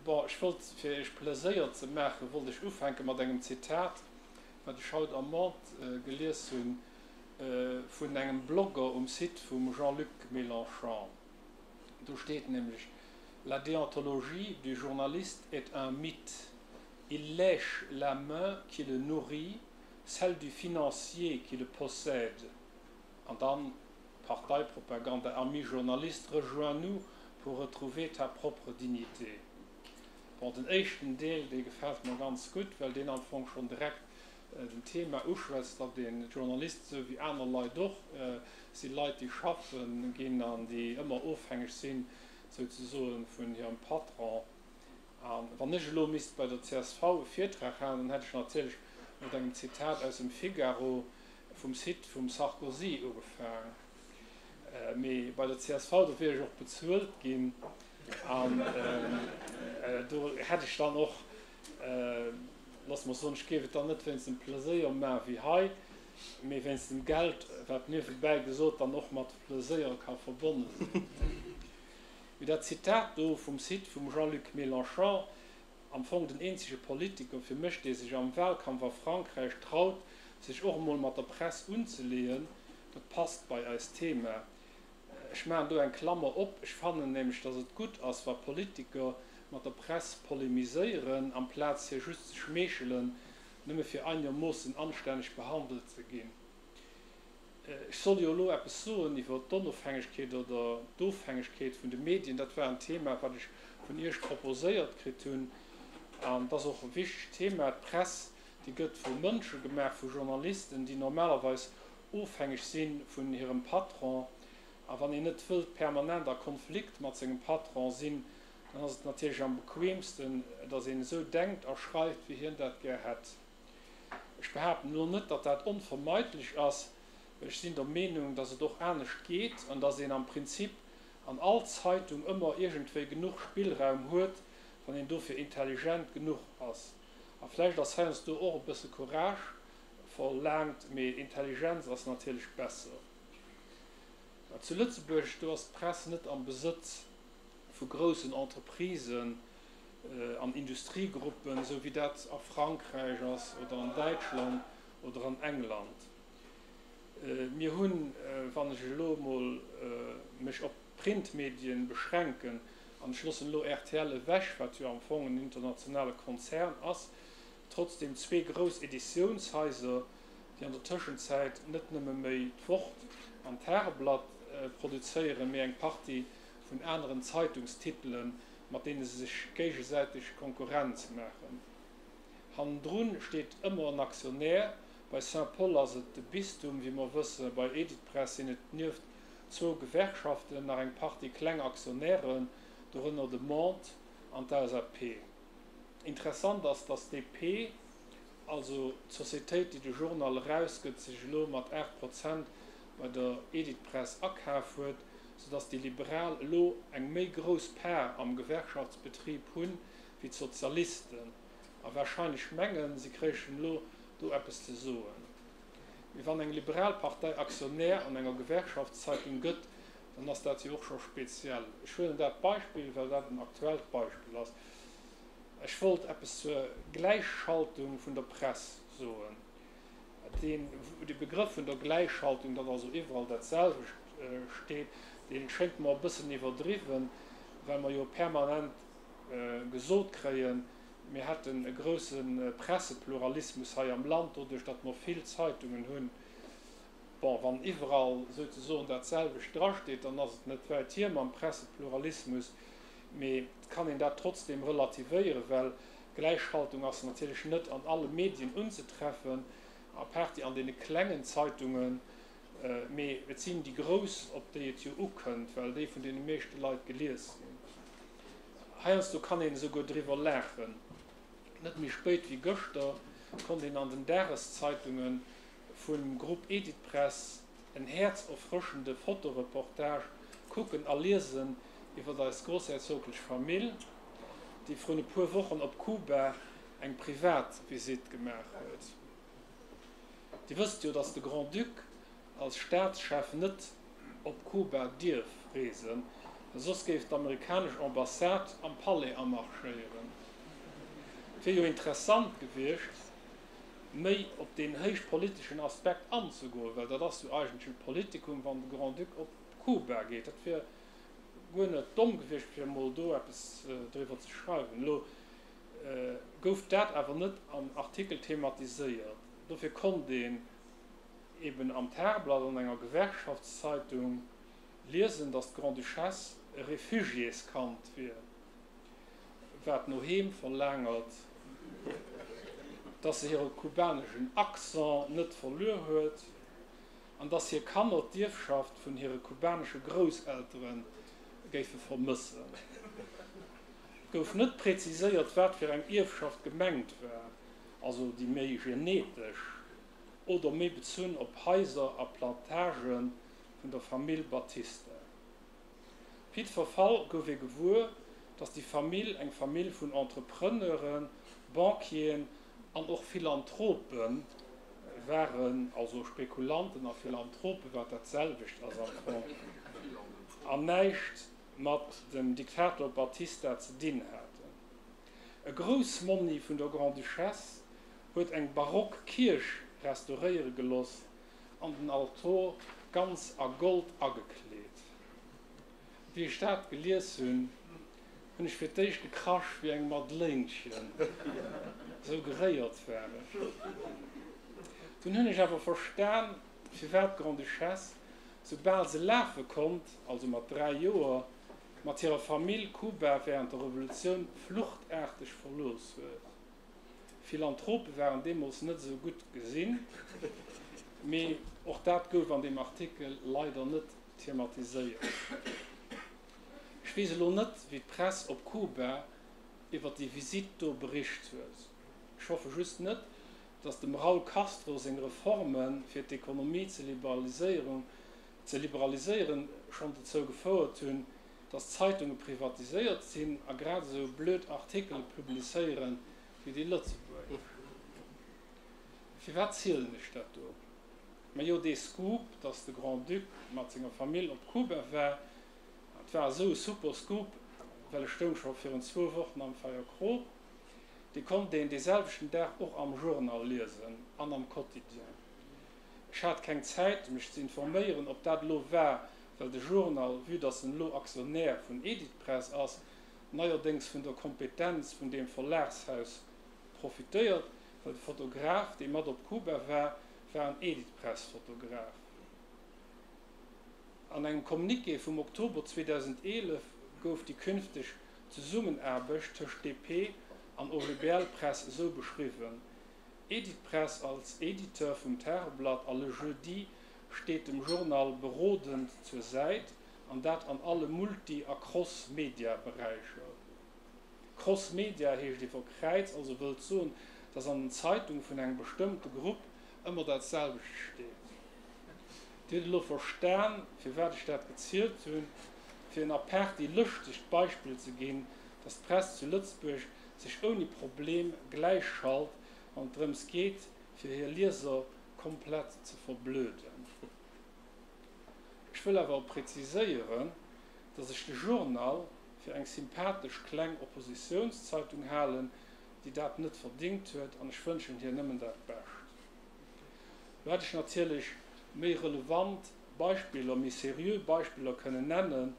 Bon, ech wollt, fir Iech Pleséier ze maachen, wollt ech ufänke mat engem Zitat, wat ech haut am Monde gelies hunn, vun engem Blogger um Site vum Jean-Luc Mélenchon. Do steet nämlech, La déontologie du journaliste est un mythe. Il lèche la main qui le nourrit, celle du financier qui le possède. An dann Parteipropaganda, Ami journaliste, rejoins-nous pour retrouver ta propre dignité. Bon, den éischten Deel, dee gefält mer ganz gutt, well deen am Fong schonn direkt den Thema uschwätzt, datt een d'Journalisten, esou wéi aner Leit och, si Leit, déi schaffe ginn an déi ëmmer ofhängeg sinn, souzesoen, vun hirem Patron. A wann ech elo misst bei der csv e Virtrag halen, dann hätt ech natierlech mat engem Zitat aus dem Figaro vum Site vum Sarkozy ugefaang. Mee bei der csv, do wier ech och bezuelt ginn an do hätt ech dann och, loosse mer soen, ech géif et dann net wéinst dem Pleséier maachen wéi hei, mee wéinst dem Geld, wat niewebäi gesot dann och mat Pleséier ka verbonne sinn. Mee dat Zitat do vum Site vum Jean-Luc Mélenchon, am Fong den eenzege Politiker fir mech, dee sech am Wahlkampf a Frankräich traut, sech och emol mat der Press unzeleeën, dat passt bei eist Thema. Ech maachen do eng Klammer op, ech fannen nämlech, datt et gutt ass, wa Politiker mat der Press polemiséieren, amplaz hir just ze schmeechelen, nëmme fir einermoossen anstänneg behandelt ze ginn. Ech soll jo elo eppes soen iwwer d'Onofhängegkeet oder d'Ofhängegkeet vun de Medien. Dat war en Thema, wat ech vun Iech proposéiert kritt hunn. An et ass och e wichtegt Thema. D'Press, déi gëtt vu Mënsche gemaach, vu Journalisten, déi normalerweis ofhängeg si vun hirem Patron. A wann een net wëllt permanent a Konflikt mat sengem Patron sinn, dann ass et natierlech am bequeemsten, datt een esou denkt a schreift, wéi hien dat gär hätt. Ech behaapten elo net, datt dat onvermeidlech ass, well ech sinn der Meenung, datt et och anescht geet an datt een am Prinzip an all Zeitung ëmmer iergendwéi genuch Spillraum huet, wann een dofir intelligent genuch ass. A vläicht ass heiansdo och e bësse Courage verlaangt, mee Intelligenz ass natierlech besser. Zu Lëtzebuerg, do ass d'Press net am Besëtz vu groussen Entreprisen an Industriegruppen, esou wéi dat a Frankräich ass oder an Däitschland oder an England. Mir hunn, wann ech elo emol mech op d'Printmedien beschränken, an ech loossen elo rtl ewech, wat jo am Fong en internationale Konzern ass, trotzdem zwee grouss Editiounshaiser, déi an der Tëschenzäit net nëmme méi d'Wort an d'Tageblatt produzéieren, mee eng Partie vun aneren Zeitungstitelen, mat deene se sech géigesäiteg Konkurrenz maachen. Hannendrun steet ëmmer en Aktionär, bei Saint-Paul ass et de Bistum, wéi mer wëssen, bei Editpress sinn et nieft zwou Gewerkschaften nach eng Partie kleng Aktionären, dorënner de Monde an d'LSAP. Interessant ass, datt d'DP, also d'Societéit, déi de Journal erausgëtt, sech elo mat 8 Prozent bei der Editpress akaf huet, soudass déi Liberal elo eng méi grouss Part am Gewerkschaftsbetrib hunn, wéi d'Sozialisten, a wahrscheinlech mengen, si kréichen elo do eppes ze soen. Mee wann eng liberal Partei Aktionär an enger Gewerkschaftszeitung gëtt, dann ass dat jo och scho speziell. Ech huelen dat Beispill, well dat en aktuellt Beispill ass. Ech wollt eppes zur Gläichschaltung vun der Press soen. Dee Begrëff vun der Gläichschaltung, datt also iwwerall dat selwecht steet, dee schéngt mer e bëssen iwwerdriwwen, well mer jo permanent gesot kréien, mir hätten e grousse Pressepluralismus hei am Land, doduerch datt mer vill Zeitungen hunn. Bon, wann iwwerall souzesoen dat selwecht drasteet, dann ass et net wäit hier mam Pressepluralismus, mee et kann een dat trotzdeem relativéieren, well Gläichschaltung ass natierlech net an alle Medien unzetreffen, apaarti an deene klengen Zeitungen, mee et sinn déi grouss, op déi et jo ukënnt, well déi vun deene meeschte Leit gelies ginn. Heiansdo kann een esouguer driwwer laachen. Net méi spéit wéi gëschter konnt een an den Dageszeitunge vum Grupp Editpress en häerzerfrëschende Fotoreportage kucken a liesen iwwer eis groussherzoglech Famill, déi vrun e puer Wochen op Kuba eng privat Visitt gemaach huet. Dir wësst jo, dass de Grand-Duc als Staatschef net op Kuba dierf reesen. Soss géif d'amerikanesch Ambassade am Palais amarschéieren. Et wier jo interessant gewiescht, méi op deen héichpoliteschen Aspekt anzegoen, well dat ass jo eigentlech e Politikum, wann de Grand-Duc op Kuba geet. Dat wier guer net domm gewiescht, fir emol do eppes driwwer ze schreiwen. Elo gouf dat awer net am Artikel thematiséiert. Dofir konnt een eben am Tageblatt, an enger Gewerkschaftszeitung, liesen, datt d'Grande-Duchesse e Refugiéskand wier, wat no heem verlaangert, datt se hire kubaneschen Accent net verluer huet an datt hir Kanner d'Ierfschaft vun hire kubanesche Grousseltere géife vermëssen. Et gouf net preziséiert, wat fir eng Ierfschaft gemengt war, also déi méi genetesch oder méi bezunn op Haiser a Plantagë vun der Famill Batista. Op jiddwer Fall gouf ee gewuer, datt déi Famill eng Famill vun Entrepreneuren, Banquieren an och Philanthrope waren, also Spekulanten a Philanthrope, wat dat selwecht ass am Fong, an näischt mat dem Diktator Batista ze dinn haten. E Groussmonni vun der Grande-Duchesse huet eng barock Kierch restauréiere geloss an den Altor ganz a Gold agekleet. Wéi ech dat gelies hunn, hunn ech fir d'éischt gekrasch wéi eng Madeléinchen, esou geréiert war ech. Dunn hunn ech awer verstan, firwat d'Grande-Duchesse, soubal se lafe konnt, also mat 3 Joer, mat hirer Famill Kuba wärend der Revolutioun fluchtaarteg verlooss huet. Philanthrope waren deemools net esou gutt gesinn, mee och dat gouf an deem Artikel leider net thematiséiert. Ech weess elo net, wéi d'Press op Kuba iwwer déi Visitt do bericht huet. Ech hoffe just net, datt dem Raul Castro seng Reforme fir d'Ekonomie ze liberaliséieren schonn dozou gefouert hunn, dass Zeitunge privatiséiert sinn a grad esou blöd Artikele publizéieren wéi déi lëtzebuergesch. Firwat zielen ech dat do? Majo dee Scoop, dass de Grand-Duc mat senger Famill op Kuba war, dat war esou e super Scoop, well e stoung scho virun zwou Wochen am Feierkrop, dee konnt een dee selwechten Dag och am Journal liesen an am Quotidien. Ech hat keng Zäit mech ze informéieren, ob dat elo war, well de Journal, vue dass en elo Aktionär vun Editpress ass, neierdéngs vun der Kompetenz vun deem Verlagshaus profitéiert, well de Fotograf, dee mat op Kuba war, war en Editpress-Fotograf. An engem Communiqué vum Oktober 2011 gouf déi künfteg Zesummenaarbecht tëscht DP an OGBL-Press esou beschriwwen, Editpress als Editeur vum Tageblatt a Le Jeudi steet dem Journal berodend zur Säit, an dat an alle Multi a Cross-Media-Beräicher. Cross-Media heescht iwwer Kräiz, also wëllt soen, dass an den Zeitunge vun engem bestëmmte Grupp ëmmer dat selwecht steet. Dir hutt elo verstan, firwat ech dat gezielt hunn, fir en apaarti lëschtegt Beispill ze ginn, dass d'Press zu Lëtzebuerg sech ouni Problem gläichschalt, wann et drëms geet, fir hir Lieser komplett ze verblöden. Ech wëll awer preziséieren, dass ech de Journal fir eng sympathesch kleng Oppositiounszeitung halen, déi dat net verdingt huet, an ech wënschen hir nëmmen dat Bescht. Lo hätt ech natierlech méi relevant Beispiller, méi seriö Beispiller kënnen nennen,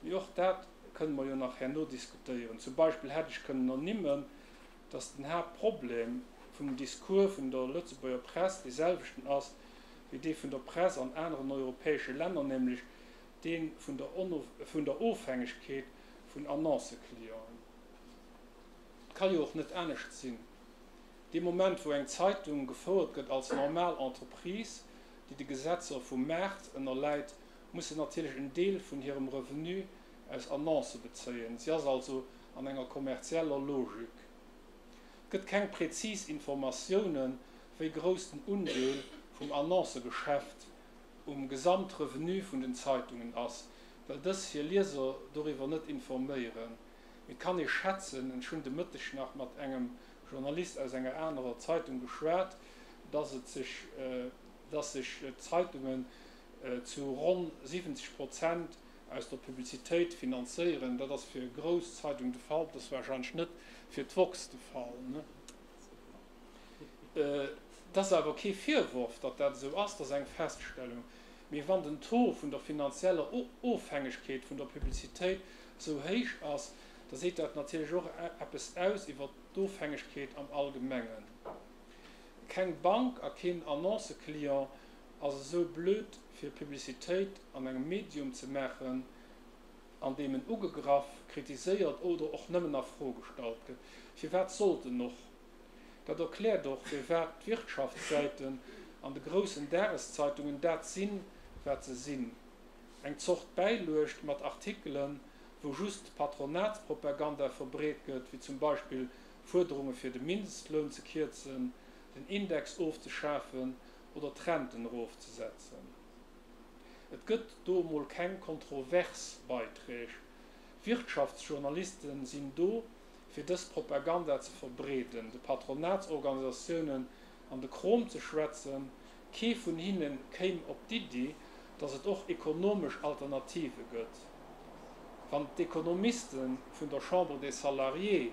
mee och dat kënne mer jo nach herno diskutéieren. Zum Beispill hätt ech kënnen ernimmen, dass den Haaptproblem vum Discours vun der Lëtzebuerger Press dee selwechten ass wéi dee vun der Press an aneren europäesche Länner, nämlech dee vun der vun der Ofhängegkeet vun Annoncëclienten. Et ka jo och net anescht sinn. Dee Moment, wou eng Zeitung gefouert gëtt als normal Entreprise, déi de Gesetzer vum Maart ënnerläit, muss se natierlech en Deel vun hirem Revenu aus Annoncë bezéien. Si ass also an enger kommerzieller Logik. Et gëtt keng präzis Informatiounen, wéi grouss den Undeel vum Annoncëgeschäft um Gesamtrevenu vun den Zeitungen ass, well dës hir Lieser doriwwer net informéieren. Mee et kann ee schätzen, ech hunn de Mëtteg nach mat engem Journalist aus enger anerer Zeitung geschwat, dass et sech, dass sech d'Zeitungen zu ronn 70 Prozent. aus der Publicitéit finanzéieren. Dat ass fir e grouss Zeitung de Fall, dat ass warscheinlech net fir d'woxx de Fall. Et ass awer kee Virworf, datt dat esou ass, dat ass eng Feststellung. Mee wann den Taux vun der finanzieller Ofhängegkeet vun der Publicitéit esou héich ass, da seet dat natierlech och eppes aus iwwer d'Ofhängegkeet am Allgemengen. Keng Bank a keen Annoncëclient ass esou blöd fir Publicitéit an engem Medium ze maachen, an deem en ugegraff, kritiséiert oder och nëmmen a Fro gestallt gëtt. Firwat sollt en och? Dat erkläert och, firwat d'Wirtschaftssäiten an de groussen Dageszeitungen dat sinn, wat se sinn, eng Zort Bäiluecht mat Artikelen, wou just Patronatspropaganda verbreet gëtt, wéi zum Beispill Fuerderunge fir de Mindestloun ze kierzen, den Index ofzeschafen oder d'Renten erofzesetzen. Et gëtt do emol keng kontrovers Beiträg. Wirtschaftsjournalisten sinn do, fir dës Propaganda ze verbreeden, de Patronatsorganisatiounen an de Krom ze schwätzen. Kee vun hinne kéim op d'Iddi, datt et och ekonomesch Alternative gëtt. Wann d'Ekonomiste vun der Chambre des Salariés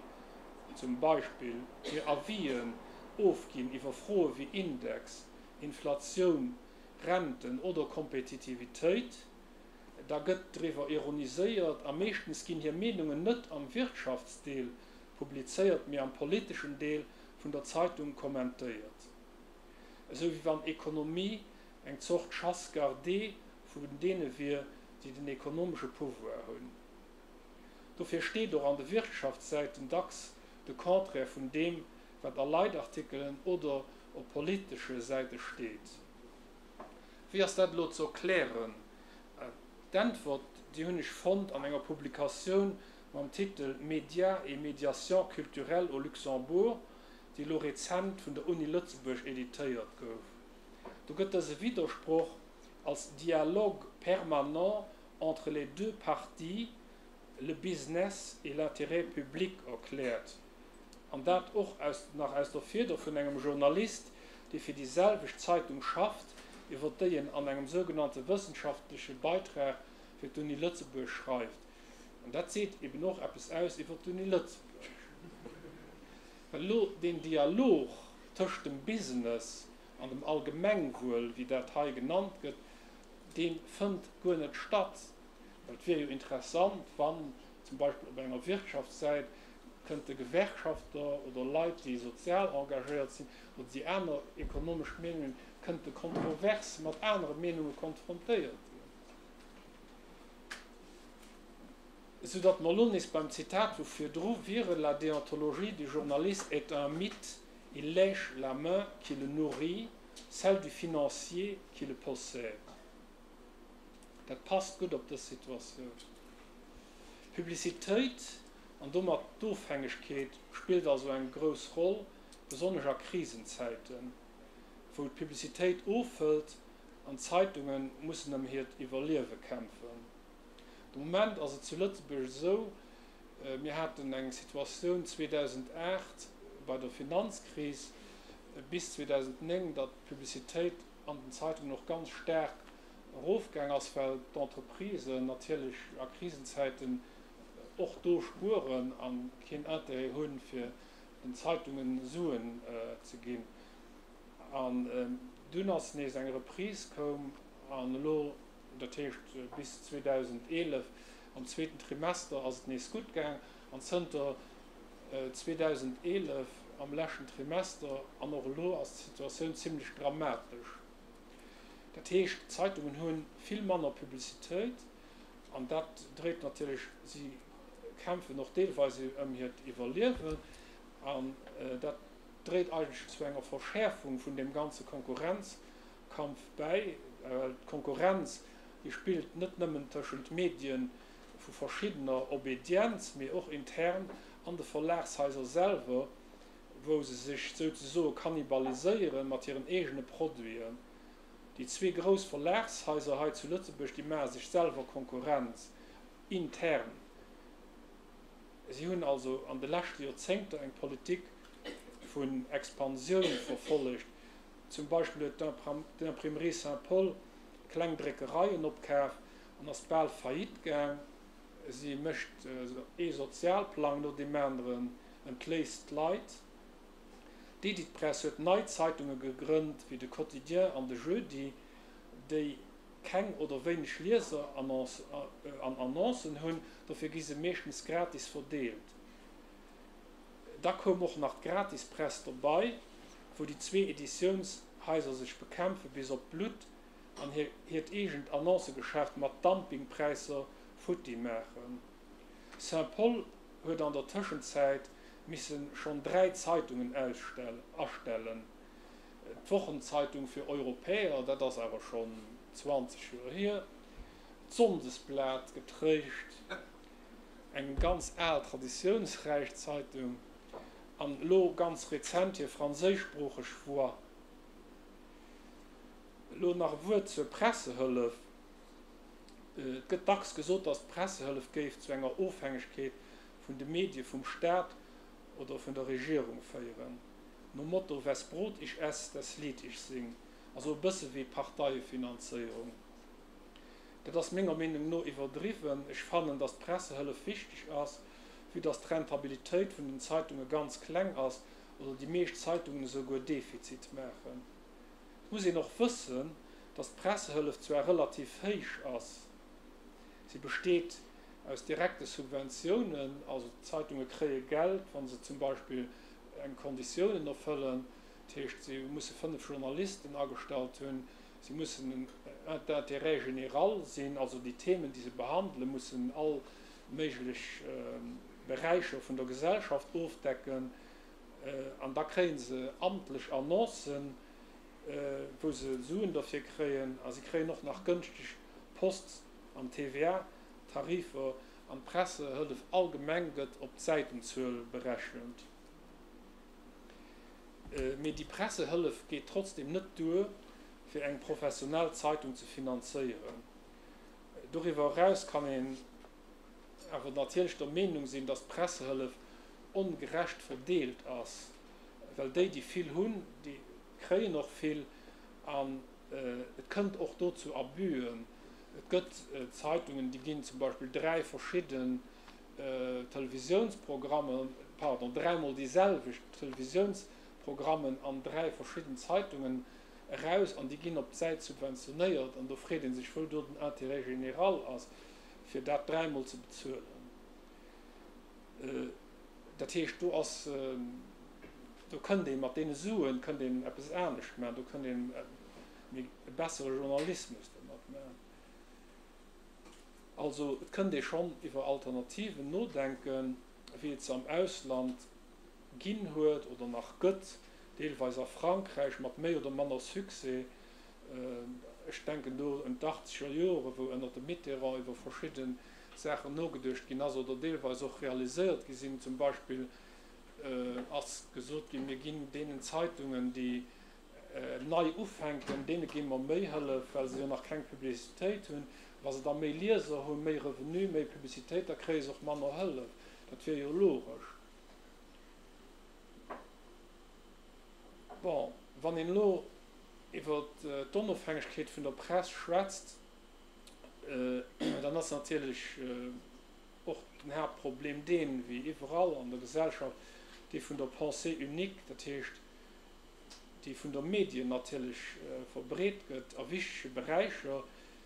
zum Beispill hir Avisen ofginn iwwer Froe wéi Index, Inflatioun, Renten oder Kompetitivitéit, da gëtt driwwer ironiséiert a meeschtens ginn hir Meenungen net am Wirtschaftsdeel publizéiert, mee am politeschen Deel vun der Zeitung kommentéiert. Esou wéi wann Ekonomie eng Zort Chasse gardée vun deene wier, déi den ekonomesche Pouvoir hunn. Dofir steet och an de Wirtschaftssäiten dacks de Contraire vun deem, wat a Leitartikelen oder op politesche Säite steet. Wéi ass dat elo ze erklären? D'Äntwert, déi hunn ech fonnt an enger Publikatioun mam Titel Médias et médiation culturelle au Luxembourg, déi elo rezent vun der Uni Lëtzebuerg editéiert gouf. Do gëtt dëse Widdersproch als dialogue permanent entre les deux parties, le business et l'intérêt public erkläert. An dat och aus nach aus der Fieder vun engem Journalist, dee fir déi selwecht Zeitung schafft, iwwer déi en an engem sougenannte wëssenschaftleche Beitrag fir d'Uni Lëtzebuerg schreift. An dat seet eben och eppes aus iwwer d'Uni Lëtzebuerg. Well elo deen Dialog tëscht dem Business an dem Allgemengwuel, wéi dat hei genannt gëtt, dee fënnt guer net statt. Well et wier jo interessant, wann zum Beispill op enger Wirtschaftssäit kënnte Gewerkschafter oder Leit, déi sozial engagéiert sinn oder déi aner ekonomesch Meenungen, kënnte kontrovers mat anere Meenunge konfrontéiert ginn. Soudatt mer elo nees beim Zitat vu virdru wieren, La déontologie du journaliste est un mythe, il lèche la main qui le nourrit, celle du financier qui le possède. Dat passt gutt op dës Situatioun. D'Publicitéit an domat d'Ofhängegkeet spillt also eng grouss Roll, besonnesch a Krisenzäiten, wou d'Publicitéit ofhëlt an d'Zeitunge mussen ëm hiert Iwwerliewe kämpfen. De Moment ass et zu Lëtzebuerg esou, mir haten eng Situatioun 2008 bei der Finanzkris bis 2009, datt d'Publicitéit an den Zeitungen och ganz staark erofgaang ass, well d'Entreprisen natierlech a Krisenzäiten och do spueren a keen Intérêt hunn, fir den Zeitungen Suen ze ginn. An dunn ass nees eng Reprise koum an elo, dat heescht bis 2011, am zweeten Trimester ass et nees gutt gaang an zënter 2011 am leschten Trimester an och elo ass d'Situatioun zimlech dramatesch. Dat heescht, d'Zeitungen hu vill manner Publicitéit an dat dréit natierlech, si kämpfen och deelweis ëm hiert Iwwerliewen an dat dréit eigentlech zu enger Verschäerfung vun deem ganze Konkurrenzkampf bäi, well d'Konkurrenz, déi spillt net nëmmen tëschent Medien vu verschiddener Obedienz, mee och intern an de Verlagshaiser selwer, wou se sech souzesoe kannibaliséiere mat hiren eegene Produiten. Déi zwee grouss Verlagshaiser hei zu Lëtzebuerg, déi maache sech selwer Konkurrenz intern. Si hunn also an de leschte Joerzéngter eng Politik vun Expansioun verfollegt. Zum Beispill huet d'Imprimerie Saint-Paul kleng Dréckereien opkaf. an ass bal faillite gaang. Si mécht ee Sozialplang no deem aneren, entléisst d'Leit. D'Editpress huet nei Zeitunge gegrënnt, wéi de Quotidien an de Jeudi, déi keng oder wéineg Lieser an Annoncen hunn, dofir gi se meeschtens gratis verdeelt. Da koum och nach d'Gratispress dobei, wou déi zwee Editiounshaiser sech bekämpfe bis op d'Blutt an hiert eegent Annoncegeschäft mat Dumpingpräisser futti maachen. Saint-Paul huet an der Tëschenzäit misse schonn 3 Zeitungen astellen, d'Wochenzeitung für Europäer, dat ass awer schonn 20 Joer hier, d'Sonndesblat, getréischt, eng ganz al traditiounsräich Zeitung, an elo ganz rezent hir franséischsproocheg Voix. Elo nach e Wuert zur Pressehëllef. Et gëtt dacks gesot, datt d'Pressehëllef géif zu enger Ofhängegkeet vun de Medie vum Staat oder vun der Regierung féieren, nom Motto Wes Brot ich ess, des Lied ich sing, also e bësse wéi Parteiefinanzéierung. Dat ass menger Meenung no iwwerdriwwen. Ech fannen, datt d'Pressehëllef wichteg ass, vue datt d'Rentabilitéit vun den Zeitunge ganz kleng ass oder déi meescht Zeitungen esouguer Defizit maachen. Et muss een och wëssen, datt d'Pressehëllef zwar relativ héich ass, si besteet aus direkte Subventiounen, also d'Zeitunge kréie Geld, wa se zum Beispill eng Konditiounen erfëllen, dat heescht, si musse 5 Journalisten agestallt hunn, si mussen d'intérêt général sinn, also déi Themen, déi se behandelen, mussen all méiglech Beräicher vun der Gesellschaft ofdecken. An da kréie se amtlech Annoncen, wou se Suen derfir kréien. A si kréien och nach gënschteg Post an TVA-Tarifer. An d'Pressehëllef allgemeng gëtt op d'Säitenzuel berechent. Mee déi Pressehëllef geet trotzdeem net duer, fir eng professionell Zeitung ze finanzéieren. Doriwwer eraus kann een awer natierlech der Meenung sinn, datt d'Pressehëllef ongerecht verdeelt ass, well déi, déi vill hunn, déi kréien och vill an et kënnt och do zu Abüen. Et gëtt Zeitungen, déi ginn zum Beispill 3 verschidden Televisiounsprogrammen, pardon, dräimol déi selwecht Televisiounsprogrammen an 3 verschidden Zeitungen eraus an déi ginn op d'Säit subventionéiert an do freet ee sech, wou do den Intérêt général ass, fir dat dräimol ze bezuelen. Dat heescht, do ass, do kënnt ee mat deene Suen, kënnt een eppes anescht maachen, do kënnt een méi e bessere Journalismus domat maachen. Also et kënnt ee schonn iwwer Alternativen nodenken, wéi et se am Ausland ginn huet oder nach gëtt, deelweis a Frankräich mat méi oder manner Succès. Ech denken do un d'Achtzeger Jore wou ënner dem Mitterrand iwwer verschidde Saachen nogeduecht ginn ass oder deelweis och realiséiert gi sinn. Zum Beispill ass gesot ginn, mir ginn deenen Zeitungen, déi nei ufänken, deene gi mer méi Hëllef, well se jo nach keng Publicitéit hunn. Wa se da méi Lieser hunn, méi Revenu, méi Publicitéit, da kréie se och manner Hëllef. Dat wier jo logesch. Bon, wann een elo iwwer d'Onofhängegkeet vun der Press schwätzt, dann ass natierlech och den Haaptproblem deen, wéi iwwerall an der Gesellschaft, dee vun der Pensée unique, dat heescht, déi vun der Medien natierlech verbreet gëtt a wichtege Beräicher.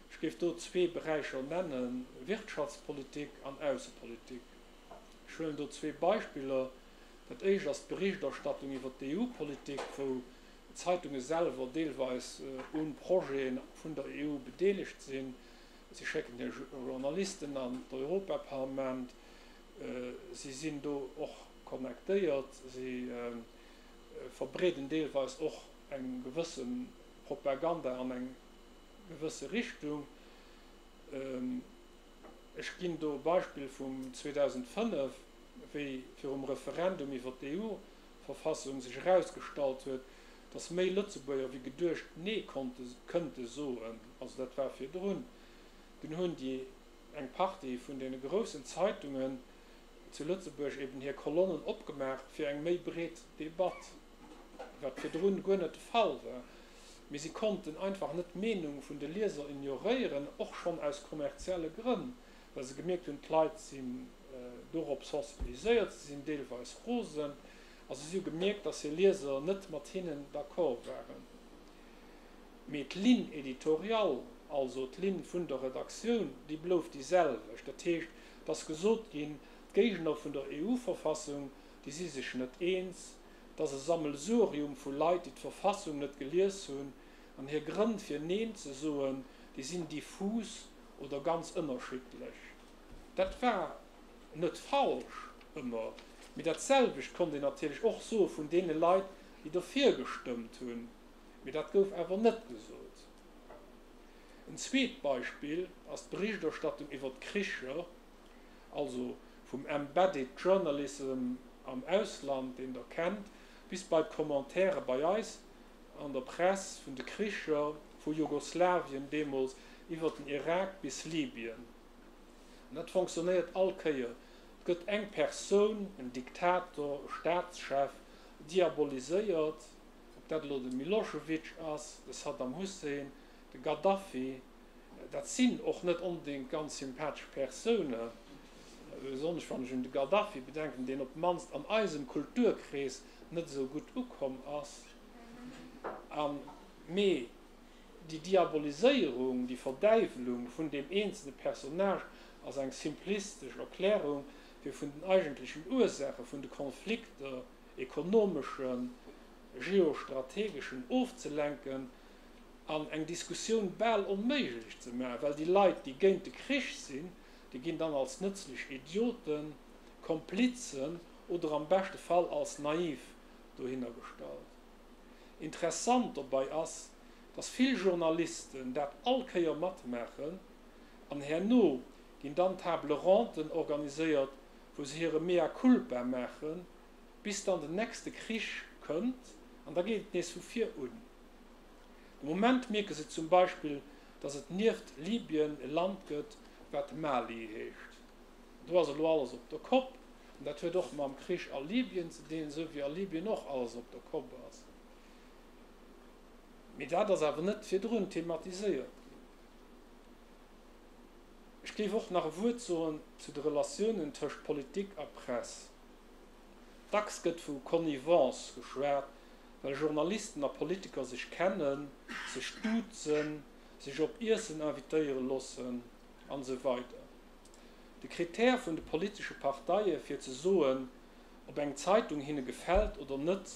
Ech géif do zwee Beräicher nennen, Wirtschaftspolitik an Aussepolitik. Ech huelen do zwee Beispiller. Dat éischt ass d'Berichterstattung iwwer d'EU-Politik, wou d'Zeitunge selwer deelweis u Projete vun der EU bedeelegt sinn. Si schécken hir Journalisten an d'Europaparlament. Si sinn do och connectéiert. Si verbreeden deelweis och eng gewësse Propaganda an eng gewësse Richtung. Ech ginn do e Beispill vum 2005, wéi virum Referendum iwwer d'EU-Verfassung sech erausgestallt huet, datt méi Lëtzebuerger wéi geduecht Nee konnte, kënnte soen, also dat war virdrun, dunn hunn déi eng Partie vun deene groussen Zeitungen zu Lëtzebuerg eben hir Kolonnen opgemaach fir eng méi breet Debatt, wat virdrun guer net de Fall war. Mee si konnten einfach net d'Meenung vun de Lieser ignoréieren, och schonn aus kommerzielle Grënn, well se gemierkt hunn, d'Leit sinn dorop sensibiliséiert, se sinn deelweis rosen a se si hu gemierkt, dass hir Lieser net mat hinnen d'accord waren. Mee d'Ligne éditoriale, also d'Linn vun der Redaktioun, déi blouf déi selwecht. Dat heescht, et ass gesot ginn, d'Géigner vun der EU-Verfassung, déi si sech net eens, et ass e Sammelsurium vu Leit, déi d'Verfassung net gelies hunn, an hir Grënn fir Neen ze soen, déi sinn diffus oder ganz ënnerschiddlech. Dat war net falsch ëmmer, mee dat selwecht konnt een natierlech och soe vun deene Leit, déi derfir gestëmmt hunn. Mee dat gouf awer net gesot. En zweet Beispill ass d'Berichterstattung iwwer d'Kricher, also vum embedded journalism am Ausland, deen Der kennt, bis bei d'Commentairen bei eis an der Press vun de Kricher vu Jugoslawien deemools iwwer den Irak bis Libyen. An dat fonctionnéiert all Kéier. Et gëtt eng Persoun, en Diktator, e Staatschef, diaboliséiert, ob dat elo de Milosevic ass, de Saddam Hussein, de Gaddafi, dat sinn och net onbedéngt ganz sympathesch Persounen, besonnesch wann ech un de Gaddafi bedenken, deen op d'mannst an eisem Kulturkrees net esou gutt ukomm ass. A mee déi Diaboliséierung, déi Verdäiwelung vun deem eenzele Personnage ass eng simplistesch Erklärung, fir vun den eigentlechen Ursaache vun de Konflikter, ekonomeschen, geostrategeschen, ofzelenken an eng Diskussioun bal onméiglech ze maachen, well déi Leit, déi géint de Krich sinn, déi ginn dann als nëtzlech Idioten, Komplizen oder am beschte Fall als naiv dohinner gestallt. Interessant dobei ass, dass vill Journalisten dat all Kéier matmaachen an herno ginn dann Table Rondes organiséiert, wou se hire Mea culpa maachen, bis dann den nächste Krich kënnt an da geet et nees vu vir un. De Moment mierke se zum Beispill, dass et nieft Libyen e Land gëtt, wat Mali heescht. Do ass elo alles op der Kopp an dat huet och mam Krich a Libyen ze dinn, esou wéi a Libyen och alles op der Kopp ass. Mee dat ass awer net virdrun thematiséiert ginn. Ech géif och nach e Wuert soen zu de Relatiounen tëscht Politik a Press. Dacks gëtt vu Connivence geschwat, well Journalisten a Politiker sech kennen, sech duzen, sech op Iessen invitéiere loossen, an esou weider De Critère vun de politesche Parteie fir ze soen, ob eng Zeitung hinne gefält oder net,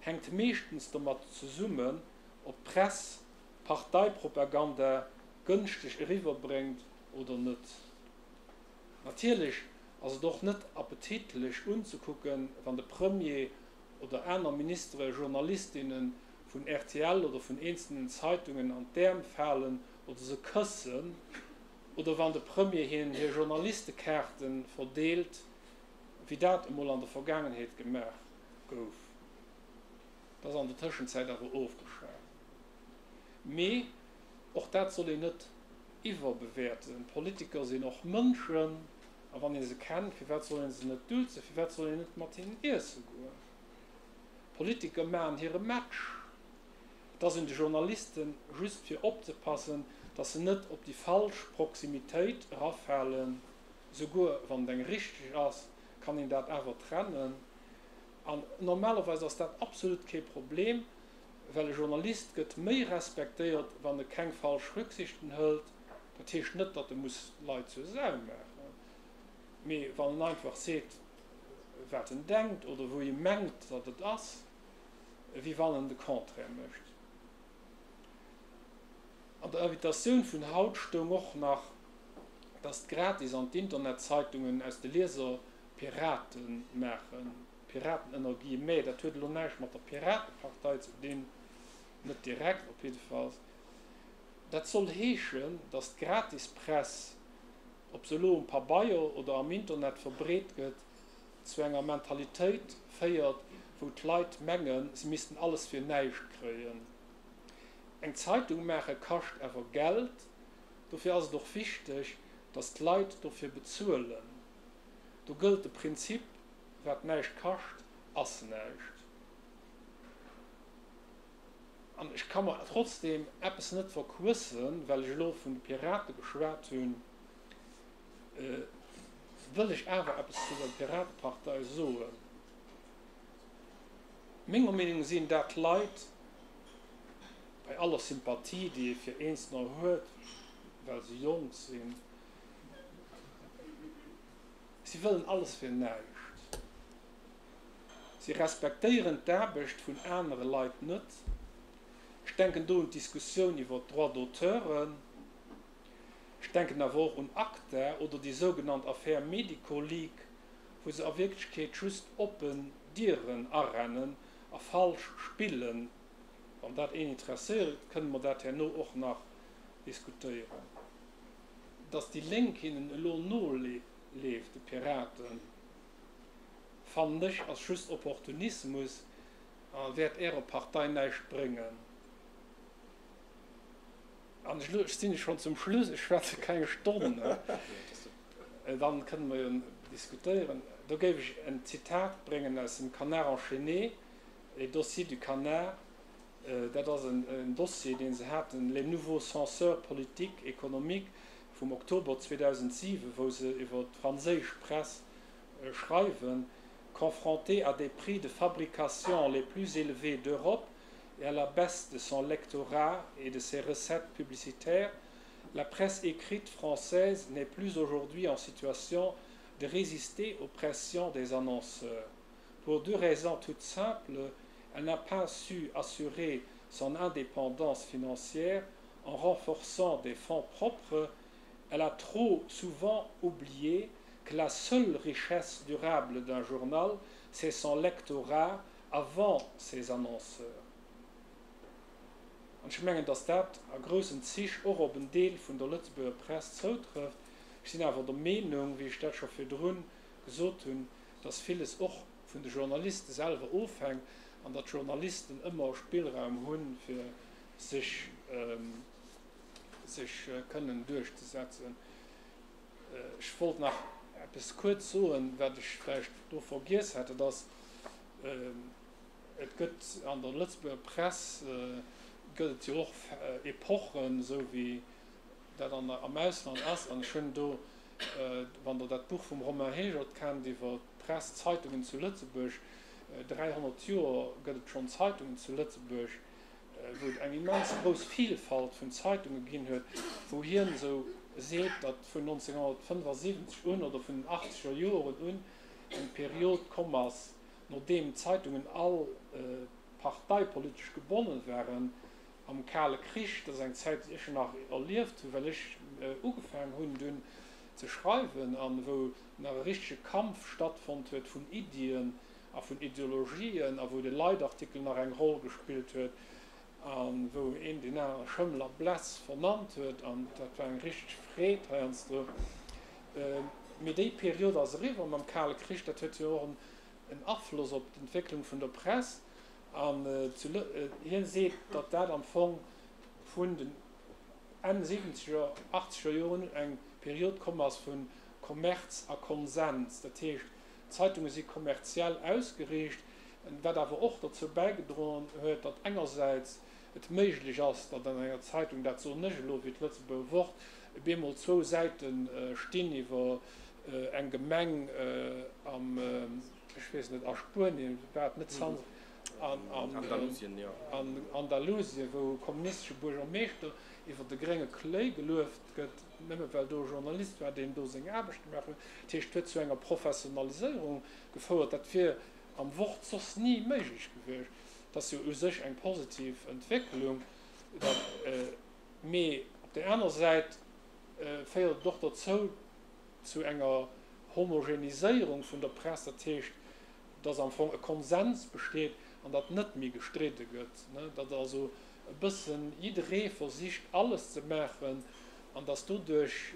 hänkt meeschtens domat zesummen, ob d'Press Parteipropaganda gënschteg eriwwerbréngt oder net. Natierlech ass et och net appetitlech unzekucken, wann de Premier oder aner Ministere Journalistinne vun rtl oder vun eenzelnen Zeitungen an d'Äerm falen oder se këssen oder wann de Premier hinnen hir Journalistekaarte verdeelt, wéi dat emol an der Vergaangenheet gemaach gouf. Dat ass an der Tëschenzäit awer ofgeschaf. Mee och dat soll een net iwwerbewäerten. Politiker sinn och Mënschen a wann ee se kennt, firwat soll ee se net duzen, firwat soll een net mat hinnen iesse goen? Politiker maachen hire Match. Et ass un de Journalisten just fir opzepassen, datt se net op déi falsch Proximitéit erafalen. Souguer wann et eng richteg ass, kann een dat awer trennen. An normalerweis ass dat absolut kee Problem, well e Journalist gëtt méi respektéiert, wann e keng falsch Rücksichten hëlt. Dat heescht net, datt e muss Leit zur Sau maachen, mee wann en einfach seet, wat en denkt oder wou e mengt, datt et ass, wéi wann en de Contraire mécht. An der Invitatioun vun haut stoung och nach, datt d'Gratis an d'Internetzeitungen aus de Lieser Pirate maachen. Piraten ënner Guillemets, dat huet elo näischt mat der Piratepartei ze dinn, net direkt op jiddefalls. Dat soll heeschen, datt d'Gratispress, ob se elo um Pabeier oder am Internet verbreet gëtt, zu enger Mentalitéit féiert, wou d'Leit mengen, se missten alles fir näischt kréien. Eng Zeitung maache kascht awer Geld, dofir ass et och wichteg, datt d'Leit dofir bezuelen. Do gëllt de Prinzip, Wat näischt kascht, ass näischt. An ech ka mer trotzdem eppes net verquëssen, well ech elo vun de Pirate geschwat hunn, wëll ech awer eppes zu der Piratepartei soen. Menger Meenung sinn dat Leit, bei aller Sympathie, déi ee fir Eenzelner huet, well se jonk sinn, si wëllen alles fir näischt. Si respektéieren d'Aarbecht vun anere Leit net. Ech denken do un d'Diskussioun iwwer d'Droits d'auteuren. Ech denken awer och un ACTA oder déi sougenannt Affär Medico-Leak, wou se a Wierklechkeet just oppen Dieren arennen a falsch spillen. Wann dat een interesséiert, kënne mer dat herno och nach diskutéieren. Datt déi Lénk hinnen elo noleeft, de Piraten, fannen ech ass just Opportunismus a wäert Ärer Partei näischt bréngen. An elo sinn ech schonn zum Schluss, ech schwätze keng Stonn, dann kënne mer jo diskutéieren. Do géif ech en Zitat bréngen aus dem Canard enchaîné, Les dossiers du Canard, dat ass en Dossier, dee se haten, Les nouveaux censeurs politiques, économiques, vum Oktober 2007, wou se iwwer d'franséisch Press schreiwen, Confrontée à des prix de fabrication les plus élevés d'Europe et à la baisse de son lectorat et de ses recettes publicitaires, la presse écrite française n'est plus aujourd'hui en situation de résister aux pressions des annonceurs. Pour deux raisons toutes simples, elle n'a pas su assurer son indépendance financière en renforçant des fonds propres, elle a trop souvent oublié que la seule richesse durable d'un journal, c'est son lectorat avant ses annonceurs. An ech mengen, datt dat a groussen Zich och op en Deel vun der Lëtzebuerger Press zoutrëfft. Ech sinn awer der Meenung, wéi ech dat scho virdrun gesot hunn, datt villes och vun de Journaliste selwer ofhänkt an datt d'Journalisten ëmmer Spillraum hunn, fir sech sech kënnen duerchzesetzen. Ech wollt nach eppes kuerz soen, wat ech vläicht do vergiess hat, dat ass, Et gëtt an der Lëtzebuerger Press gëtt et jo och Epochen, esou wéi dat an am Ausland ass. An ech hunn do, wann Der dat Buch vum Romain Hegert kennt iwwer d'Press, d'Zeitungen zu Lëtzebuerg, 300 Joer gëtt et schonn Zeitungen zu Lëtzebuerg, wou et eng immens grouss Vielfalt vun Zeitunge ginn huet, wou hien esou seet, datt vun 1975 un oder vun den achtzeger Joren un eng Period komm ass, nodeem d'Zeitungen all parteipolitesch gebonne waren am Kale Krich, dat ass eng Zäit, déi ech nach erlieft hunn, well ech ugefaangen hunn dunn ze schreiwen, an wou nach e richtege Kampf stattfonnt huet vun Iddien a vun Ideologien a wou de Leitartikel nach eng Roll gespillt huet a wou een deen anere Schëmmel a Bless vernannt huet, an dat war eng richteg Freed heiansdo. Mee déi Period ass eriwwer mam Kale Krich, dat huet jo och en Afloss op d'Entwécklung vun der Press an hien seet, datt dat am Fong vun den Enn siwwenzeger, achtzeger Joren un eng Period komm ass vu Kommerz a Konsens. Dat heescht, d'Zeitunge si kommerziell ausgeriicht, wat awer och dozou bäigedroen huet, datt engersäits et méiglech ass, datt an enger Zeitung, dat soen ech elo wéi d'Lëtzebuerger Wort, op eemol zwou Säite stinn iwwer eng Gemeng am, ech weess net, a Spuenien, war et net San, an Andalusien, wou e kommunistesche Buergermeeschter iwwer de grénge Kléi gelueft gëtt, nëmme well do e Journalist war, deen do seng Aarbecht gemaach huet. Dat heescht, et huet zu enger Professionaliséierung gefouert. Dat wier am Wort soss ni méiglech gewiescht. Dat ass jo u sech eng positiv Entwécklung. Mee op där anerer Säit féiert et och dozou, zu enger Homogeniséierung vun der Press, dat heescht, dass am Fong e Konsens besteet an datt net méi gestridde gëtt, datt also e bëssen jidderee versicht alles ze maachen an datt doduerch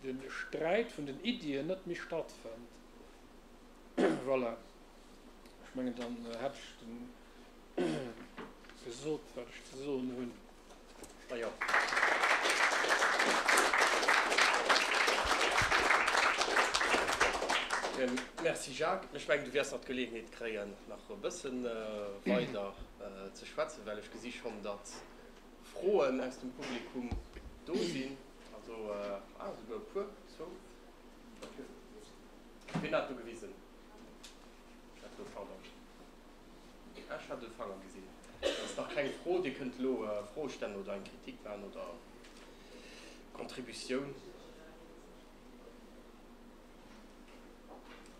de Sträit vun den Iddien net méi stattfënnt. Voilà, ech mengen dann hätt ech gesot wat ech ze soen hunn. Merci Jacques. Ech mengen, du wäers nach d'Geleeënheet kréien, nach e bësse weider ze schwätzen, well ech gesi schonn, datt Froen aus dem Publikum do sinn. Also, ah, esouguer e puer, zwou. Wien hat do gewisen? Ech hat do, pardon, ech hat e Fanger gesinn. Dat ass nach keng Fro. Dir kënnt elo Froe stellen oder eng Kritik maachen oder Contributioun.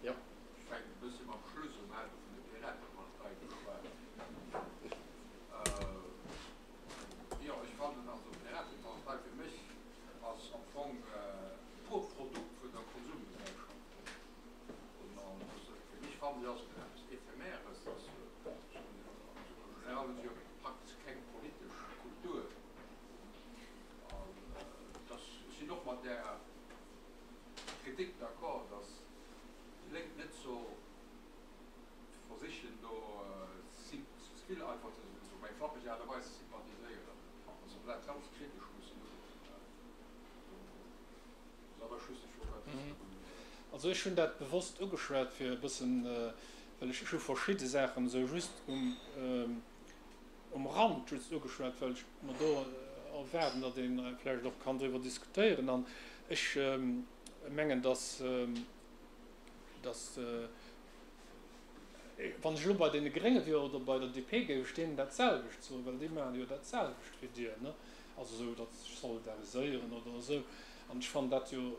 Jo. Ech fänken e bëssi mam Schluss un, hat vun der Piratepartei geschwat. Jo, ech fannen also d'Piratepartei fir mech ass am Fong e purt Produkt vun der Konsumgesellschaft. An fir mech fannen ech ass et eppes Ephemeres, dass en général hunn si jo praktesch keng politesch Kultur. An dass, ech sinn och mat där Kritik d'accord, dass déi Lénk net sou versichen do ze vill einfach op eng flappeg Aart a Weis ze sympathiséieren, dass se vläicht ganz kritesch mussen ukucken. Do ass awer ech just ech wollt dat just drun. Also ech hunn dat bewosst ugeschwat fir e bëssen, well ech hu verschidde Saachen esou just um um Rand just ugeschwat, well ech mer do erwaarden, datt ee vläicht och kann driwwer diskutéieren. An ech mengen, datt, datt, wann ech elo bei deene Grénge wier oder bei der DP, géif ech deenen dat selwecht soen, well déi maachen jo dat selwecht wéi Dir, ne? Also esou, datt se sech solidariséieren oder esou. An ech fannen dat jo,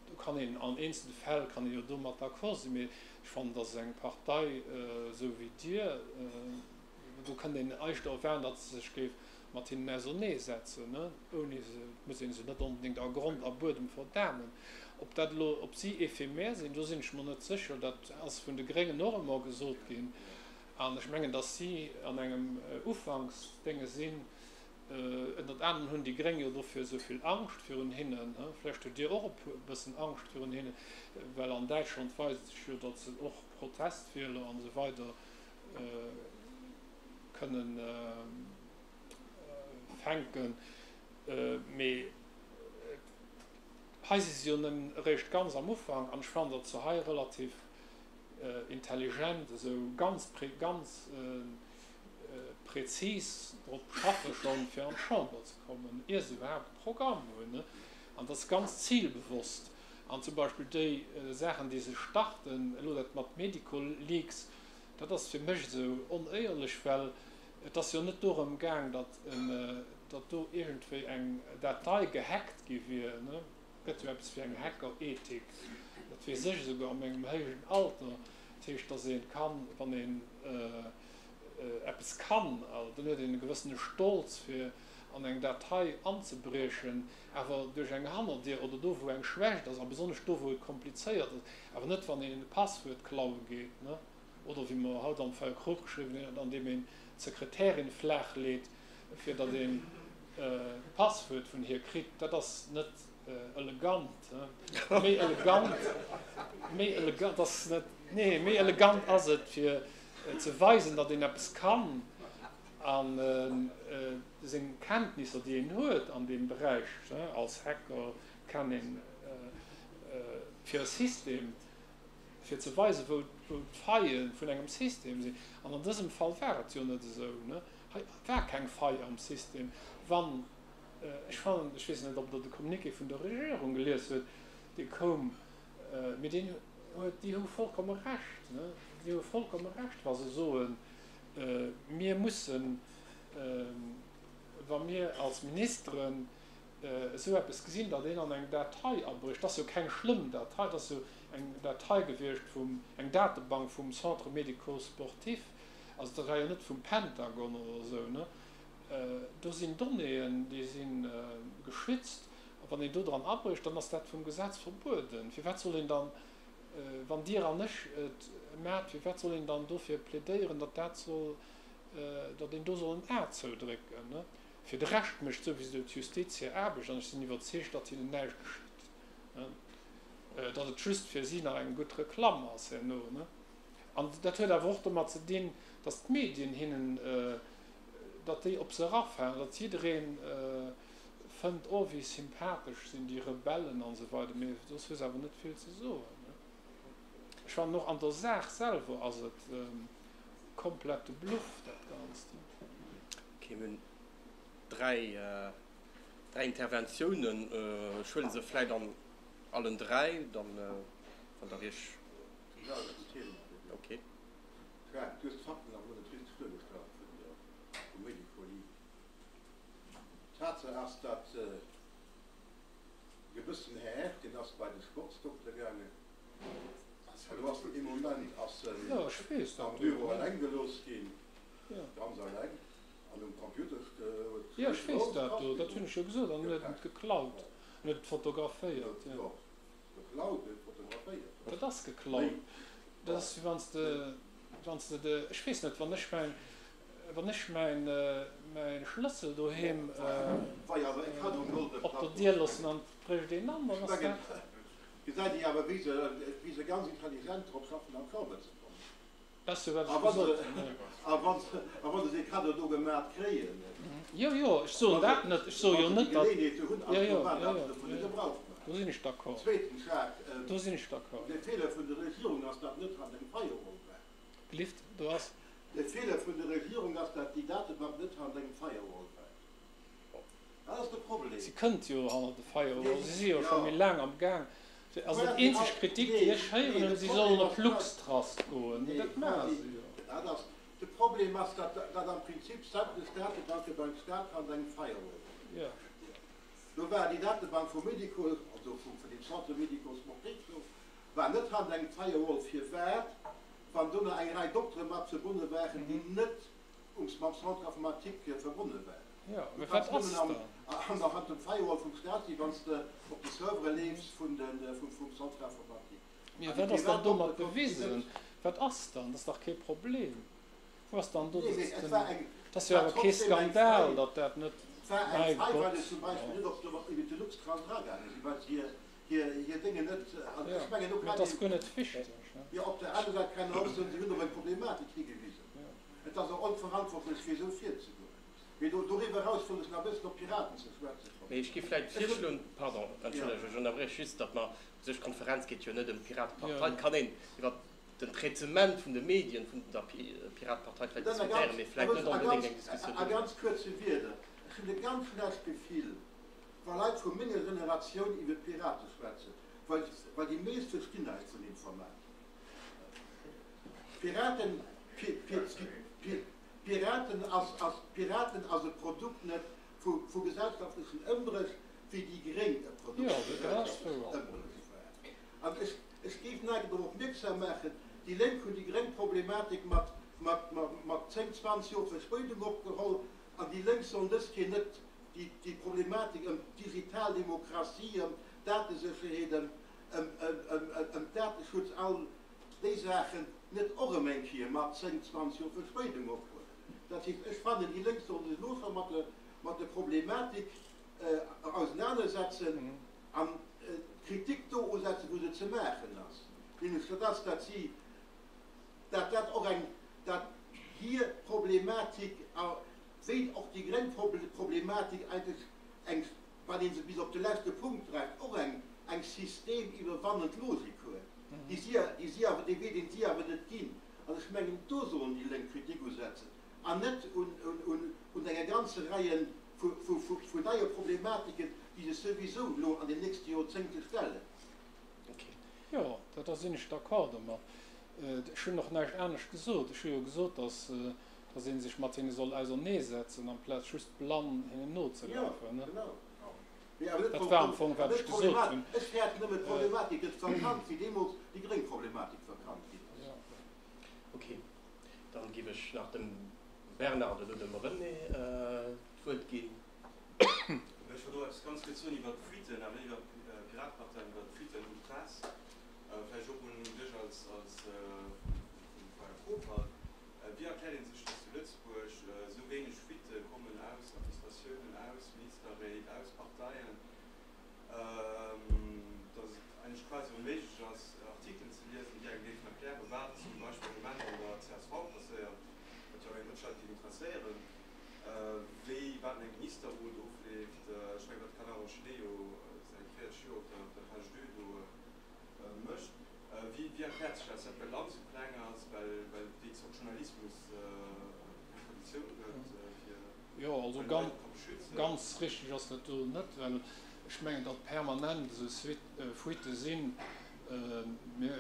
do kann een an eenzele Fäll kann ee jo domat d'accord sinn, mee ech fannen, datt eng Partei esou wéi Dir, Do kënnt een eischter erwaarden, datt se sech géif mat hinnen auserneesetzen, ouni se, et muss ee se net onbedéngt a Grond a Buedem verdamen. Ob dat elo, ob si éphémère sinn, do sinn ech mer net sécher. Dat ass vun de Gréngen och ëmmer gesot ginn. An ech mengen, datt si an engem Ufanksdénge sinn. Ënnert anerem hunn déi Gréng jo dofir esou vill Angscht virun hinnen. Vläicht hutt Dir och e bëssen Angscht virun hinnen, well an Däitschland weist sech jo, datt se och Protestwieler an esou weider kënnen fänken. Mee hei si se jo nëmmen eréischt ganz am Ufank an ech fannen, datt se hei relativ intelligent esou ganz ganz prezis drop schaffe schonn, fir an d'Chamber ze kommen, ier se iwwerhaapt e Programm hunn. An dat ass ganz zilbewosst. An zum Beispill déi Saachen, déi se starten, elo dat mat Medico-Leaks, Dat ass fir mech esou onéierlech, well et ass jo net dorëm gaang, datt datt do iergendwéi eng Datei gehackt gi wier. Et gëtt jo eppes wéi eng Hacker-Ethik, dat weess ech esouguer a mengem héijen Alter. Dat heescht, datt ee kann, wann een eppes kann, dann huet een e gewëssene Stolz fir an eng Datei anzebriechen, awer duerch eng Hannerdier oder do wou eng Schwächt ass, a besonnesch do wou et komplizéiert ass, awer net wann een e Passwuert klaue geet, ne, oder wéi mer haut am Feuerkrop geschriwwen hunn, an deem een d'Sekretärin flaach leet, fir datt een d'Passwuert vun hir kritt, dat ass net elegant. Méi elegant, méi elegant ass net, nee, méi elegant ass et fir ze weisen, datt een eppes kann an seng Kenntnisser, déi een huet an deem Beräich, als Hacker kann een fir e System, fir ze weisen, wou d'Faille vun engem System sinn. An an dësem Fall war et jo net esou. Hei war keng Faille am System. Wann, ech fannen, ech weess net, ob Der de Communiqué vun der Regierung gelies huet, dee koum, mee deen huet, déi hu vollkomme Recht, déi hu vollkomme Recht, wa se soen, Mir mussen, wa mir als Ministeren esou eppes gesinn, datt een an eng Datei abrécht, dat ass jo keng schlëmm Datei, dat ass jo eng Datei gewiescht vum, eng Datebank vum Centre médico-sportif, also dat war jo net vum Pentagon oder esou, ne? Do sinn Donnéeën, déi si geschützt, a wann een do dran abrécht, dann ass dat vum Gesetz verbueden. Firwat soll een dann, wann Dir an ech et maacht, firwat soll een dann dofir plädéieren, datt dat soll, datt een do soll en A zoudrécken, ne? Fir de Rescht mécht souwisou d'Justiz hir Aarbecht an ech sinn iwwerzeegt, datt hinnen näischt geschitt, datt et just fir si nach eng gutt Reklamm ass herno. An dat huet awer och domat ze dinn, datt d'Medien hinnen, datt déi op se erafalen, datt jidderee fënnt, oh wéi sympathesch sinn déi Rebellen an esou weider, mee soss hu se awer net vill ze soen. Ech fannen och an der Saach selwer ass et komplette Bluff dat Ganzt. Ok, mir hunn 3, 3 Interventiounen. Ech huele se vläit an allen 3, dann wann Der Iech. Ok. Du hues d'Fakten awer elo net richteg duergestallt vun der vum Médicolie. Tatsaach ass, datt e gewëssen Här, deen ass bei de Sportsdokter gaangen, elo ass en ee Moment ass en am Büro eleng gelooss ginn, ganz eleng, an um Computer huet Jo, ech weess dat do, dat hunn ech jo gesot, an en huet et geklaut, en huet et fotograféiert, jo. Geklaut, net fotograféiert. Dat ass geklaut. Dat ass wéi wann s de, wann s de de, ech weess net, wann ech mäin, wann ech mäin, mäi Schlëssel doheem op der Dier loossen an et brécht een an, dann ass dat. Gesäit ee awer, wéi se, wéi se ganz intelligent drop schaffen an d'Chamber ze kommen. Dat ass jo wat ech gesot hunn. A wa se dee Cadeau do gemat kréien. Jo, jo, ech soen dat net. Ech soe jo net, datt. Jo, jo, jo, jo, do sinn ech d'accord. Zweetens, Jacques, Do sinn ech d'accord. De Feeler vun der Regierung ass, datt net hannert engem Firewall war. Gelift, do ass. De Feeler vun der Regierung ass, datt déi Datebank net hannert engem Firewall war. Dat ass de Problem. Si kënnt jo hannert de Firewall. Si si jo scho méi laang am Gaang. Also dat eenzeg Kritik, déi ech héieren hunn, si sollen op Luxtrust goen. Mee dat maache se jo. Dat ass, de Problem ass, datt, datt am Prinzip sämtlech Datebanke beim Staat hannert engem Firewall sinn. Jo. Do war déi Datebank vum Médico, also vum, vun deem Centre médico-sportif do, war net hannert engem Firewall. Firwat? Wann do nach eng Rei Doktere mat verbonne waren, déi net um mam Centre informatique verbonne waren. Jo, mee wat ass dann? An och an dem Firewall vum Staat sinn, wann s de op de Servere leefs vun de vum Centre informatique. Mee wat ass dann domat bewisen? Wat ass dann? Dat ass dach kee Problem. Wou ass dann do Nee, mee et war eng, Dat ass jo war awer kee trotzdem eng Skandal, Fei, datt dat net, et war eng mäi Fei, well Gott. se zum Beispill net op de iwwer de Luxtrans eragaange sinn, well se hir hir hir Déngen net, an Jo, ech mengen do mee kann et ass een, guer net wichteg, ne? jo, op der aner Säit kann een och soen, si hunn op eng Problematik higewisen. Et ass och onverantwortlech fir esou virzegoen. Mee do, doriwwer eraus wollt ech nach e bëssen op d'Piraten ze schwätze kommen. Mee ech géif vläicht virschloen, pardon, entschëllegt, ech ënnerbrieche just, datt mer u sech, d'Konferenz geet jo net ëm d'Piratepartei, et kann een iwwer den Traitement vun de Medien vun der Piratepartei vläicht diskutéieren, mee vläicht net onbedéngt eng Diskussioun A ganz kuerze Wierder, Ech hunn e ganz schlecht Gefill, wa Leit vu menger Generatioun iwwer d'Pirate schwätzen, well, well déi meescht verstinn näischt vun Informatik. D'Piraten, Piraten ass, ass, Piraten ass e Produkt net vu, vu gesellschaftlechen Ëmbréch, wéi déi Gréng e Produkt Jo, vu dat ass gesellschaftlechen wouer. Ëmbréch waren. An ech, ech géif nach drop opmierksam maachen, déi Lénk hunn déi gréng Problematik mat, mat, mat, mat 10, 20 Joer Verspéidung opgeholl an déi Lénk sollen dës Kéier net déi, déi Problematik ëm d'digital Demokratie, ëm d'Datesécherheet, ëm, ëm, ëm, ëm, ëm Dateschutz, all déi Saachen net och erëm eng Kéier mat 10, 20 Joer Verspéidung ophuelen. Dat heescht, ech fannen, déi Lénk sollte sech elo scho mat der, mat der Problematik ausenanersetzen an d'Kritik do usetzen, wou se ze maachen ass, nämlech dat ass, dat si, dat dat och eng, dat hir Problematik, wéi och déi gréng Problematik eigentlech eng, wann ee se bis op de leschte Punkt dreift, och eng eng systemiwwerwannend Logik huet, déi si, déi si awer, dee Wee, deen si awer net ginn. An ech mengen, do sollen déi Lénk Kritik usetzen an net un, un, un enger ganze Reie vu, vu, vu, vun neie Problematiken, déi sech souwisou elo an den nächste Joerzéngte stellen. Jo, dat da sinn ech d'accord domat. Ech hunn och näischt anescht gesot. Ech hu jo gesot, datt, datt ee sech mat hinne soll auserneesetzen, amplaz just blann hinnen Jo, nozelafen. genau. Mee awer net Dat war am Fong, wat net ech gesot d'Problematik. hunn. Ech fäerten nëmmen, d'Problematik gëtt verkannt, wéi deemools déi gréng Problematik verkannt ginn ass. Jo. Ok, dann giff ech nach dem Bernard oder dem René d'Wuert ginn. Ech wollt och eppes ganz kuerz soen iwwert d'Fuiten, awer net iwwert d'Piratepartei, mee iwwert d'Fuiten un d'Press, vläicht och un dech als als vum Freier Propal. Wéi erkläert ee sech, datt zu Lëtzebuerg esou wéineg Fuitte kommen aus Administratiounen, aus Ministerréit, aus Parteien, datt et eigentlech quasi onméiglech ass, Artikelen ze liesen, déi engem géifen erklären, wat zum Beispill am Moment an der csv passéiert, wat jo och eng Rëtsch Leit géif interesséieren, wéi, wat an engem Ministerrot ofleeft. Ech mengen, wat de Canard enchaîné jo säit 40 Joer op der Page deux do mécht. Wéi erkläert sech dat? Ass dat well d'Land esou kleng ass, well déi Zort Journalismus keng Traditioun huet fir Jo, also well Leit ka beschützen? Ganz richteg ass dat do net, well ech mengen, datt permanent esou Fuitte sinn. Mir,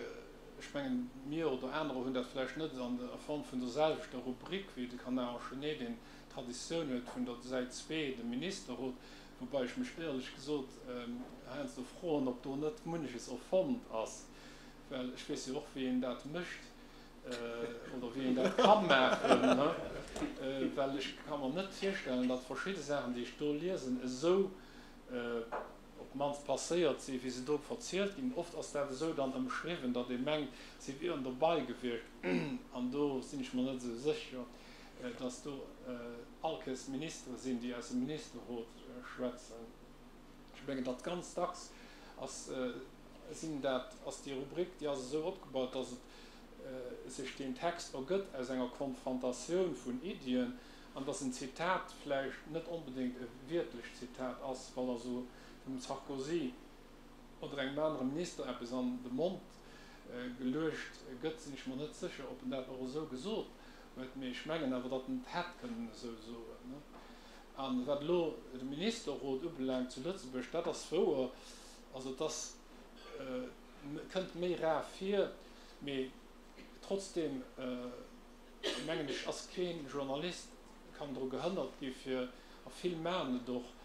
ech mengen, mir oder anerer hunn dat vläicht net an der Form vun der selwechter Rubrik wéi de Canard enchaîné, deen d'Traditioun huet vun der Säit zwee, dem Ministerrot, Woubäi ech mech éierlech gesot heiansdo froen, ob do net munneches erfonnt ass, well ech weess jo och, wéi een dat mécht oder wéi een dat ka maachen, well ech ka mer net virstellen, datt verschidde Saachen, déi ech do liesen, esou op d'mannst passéiert sinn, wéi se do verzielt ginn. Oft ass dat esou dann ëmschriwwen, datt ee mengt, si wieren dobei gewiescht, an do sinn ech mer net esou sécher. dass do allkéiers Ministere sinn, déi aus dem Ministerrot schwätzen. Ech mengen, datt ganz dacks ass, sinn dat, ass déi Rubrik, déi ass esou opgebaut, dass et sech deen Text ergëtt aus enger Konfrontatioun vun Iddien an dass en Zitat vläicht net onbedéngt e wiertlecht Zitat ass, wann also dem Sarkozy oder engem anere Minister eppes an de Mond geluecht gëtt, sinn ech mer net sécher, ob en dat och esou gesot huet, mee ech mengen awer, datt en et hätt kënnen esou soen. A wat elo de Ministerrot ubelaangt zu Lëtzebuerg, dat ass wouer, also et ass, kënnt méi rar vir, mee trotzdeem mengen ech, ass kee Journalist kann dru gehënnert gi fir, a vill maachen et och,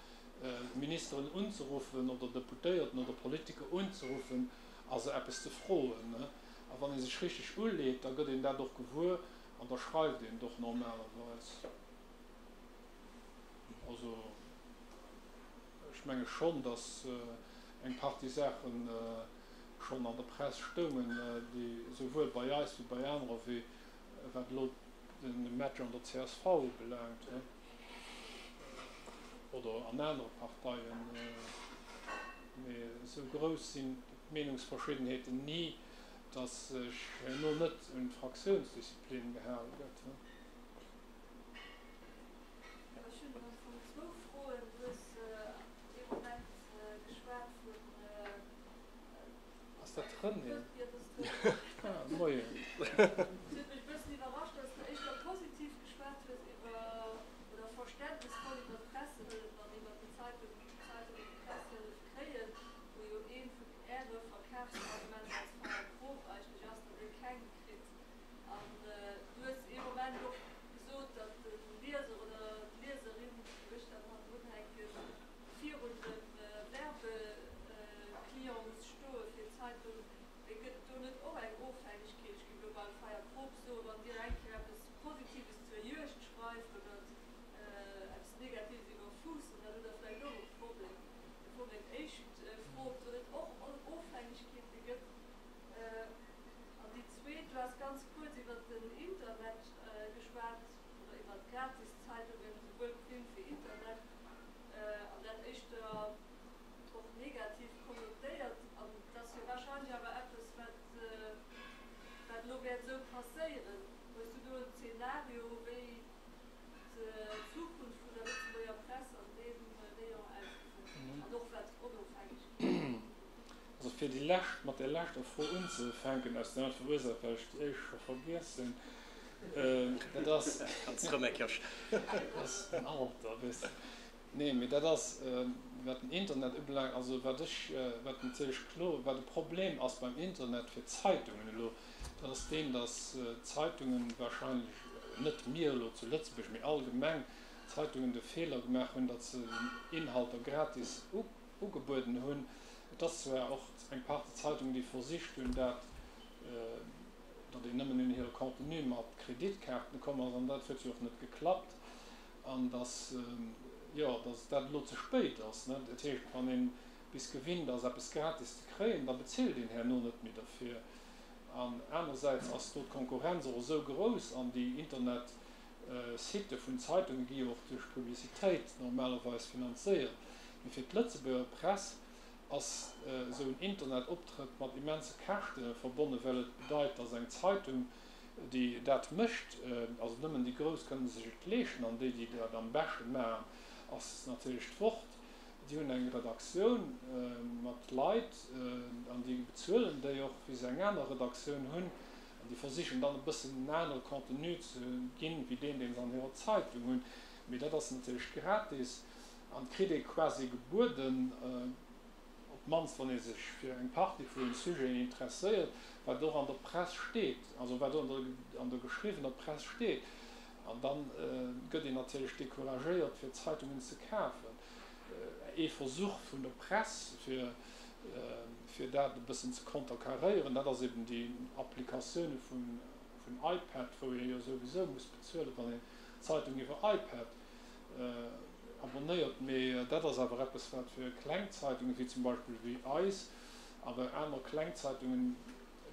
Ministeren unzeruffen oder Deputéierten oder Politiker unzeruffen a se eppes ze froen. A wann ee sech richteg uleet, da gëtt een dat och gewuer an da schreift een et och normalerweis. Also ech menge schonn, datt eng Partie Saache schonn an der Press stoungen, déi esouwuel bei eis wéi bei anerer, wéi wat elo de Match an der csv ubelaangt oder an anere Parteien. Mee esou grouss sinn d'Meenungsverschiddenheeten ni, datt sech herno net un d'Fraktiounsdisziplin gehal gëtt. Ech hunn am Fong zwou Froen. Du hues ee Moment geschwat vun. Ass dat d'Renée? Jo, dat ass d'Renée. Ah, moien. Et huet mech e bëssen iwwerrascht, datt s de éischter positiv geschwat hues iwwer, oder verständnesvoll iwwer d'Pressehëllef an iwwer déi Zeitungen, déi Pressehëllef kréien, wou jo ee vun Äre Verkafsargumenter als Feier Prof eigentlech ass, datt Dir keng kritt. An du hues ee Moment och gesot, datt de Lieser oder d'Lieserin, wou ech dann hannendrun hänken, virun dem Werbeclient muss stoe fir d'Zeitung. Mee gëtt et do net och eng Ofhängegkeet? Ech géif elo beim Feier Prof soen, wann Dir eng Kéier eppes Positives zur Juegd schreift oder eppes Negatives iwwer Fuussen, dann hutt Der vläicht och e Problem. Dat wor meng éischt Fro, ob do net och Ofhängegkeete gëtt. An déi zweet, du has ganz kuerz iwwert den Internet geschwat oder iwwert d'Gratiszeitungen, esouwuel Print wéi Internet, an dat éischter och negativ konnotéiert. An et ass jo wahrscheinlech awer eppes, wat wat elo wäert esou passéieren. Hues du do en Zeenario, wéi d'Zukunft vun der Lëtzebuerger Press an deem Rayon ausgesäit an och wat d'Onofhängegkeet ugeet? Also fir déi lescht, mat där leschter Fro unzefänken, aus der einfachen Ursaach, well ech déi éischt scho vergiess hunn, dat ass. Kanns erëm eng Kéier. Dat ass den Alter, weess de. Nee, mee dat ass, wat den Internet ubelaangt, also wat ech, wat natierlech kloer, wat e Problem ass beim Internet fir d'Zeitungen elo, dat ass deen, datt d'Zeitungen wahrscheinlech, net mir elo zu Lëtzebuerg, mee allgemeng d'Zeitungen de Feeler gemaach hunn, datt se den Inhalter gratis ugebueden hunn. Et ass zwar och eng Partie Zeitungen, déi versicht hunn, dat, datt een nëmmen un hire Contenu mat Kreditkaarten komm ass, an dat huet jo och net geklappt, an datt, jo, datt dat elo ze spéit ass. Dat heescht, wann ee bis gewinnt ass, eppes gratis ze kréien, da bezilt een herno net méi derfir. An anerersäits ass do d'Konkurrenz och esou grouss an déi Internetsitte vun Zeitunge gi jo och duerch Publicitéit normalerweis finanzéiert. Mee fir d'Lëtzebuerger Press ass esou en Internetoptrëtt mat immense Käschte verbonnen, well et bedeit, datt eng Zeitung, déi dat mécht, also nëmmen déi Grouss kënne sech et leeschten an déi, déi dat am beschte maachen, ass natierlech d'Wort. Déi hunn eng Redaktioun mat Leit an déi bezuelen déi och, wéi se eng aner Redaktioun hunn. An déi versichen dann e bëssen en anere Contenu ze ginn, wéi deen, deen se an hirer Zeitung hunn. Mee dat ass natierlech gratis an kritt ee quasi gebueden, op d'mannst wann ee sech fir eng Partie vun de Sujeten interesséiert, wat och an der Press steet, also wat an der geschriwwener Press steet. An da gëtt een natierlech decouragéiert, fir Zeitungen ze kafen. Ee Versuch vun der Press, fir fir dat e bëssen ze konterkaréieren, dat ass eben déi Applikatioune vun iPad, wou ee jo souwisou muss bezuelen, wann een d'Zeitung iwwer iPad abonnéiert. Mee dat ass awer eppes, wat fir kleng Zeitungen, wéi zum Beispill wéi eis, awer aner kleng Zeitungen,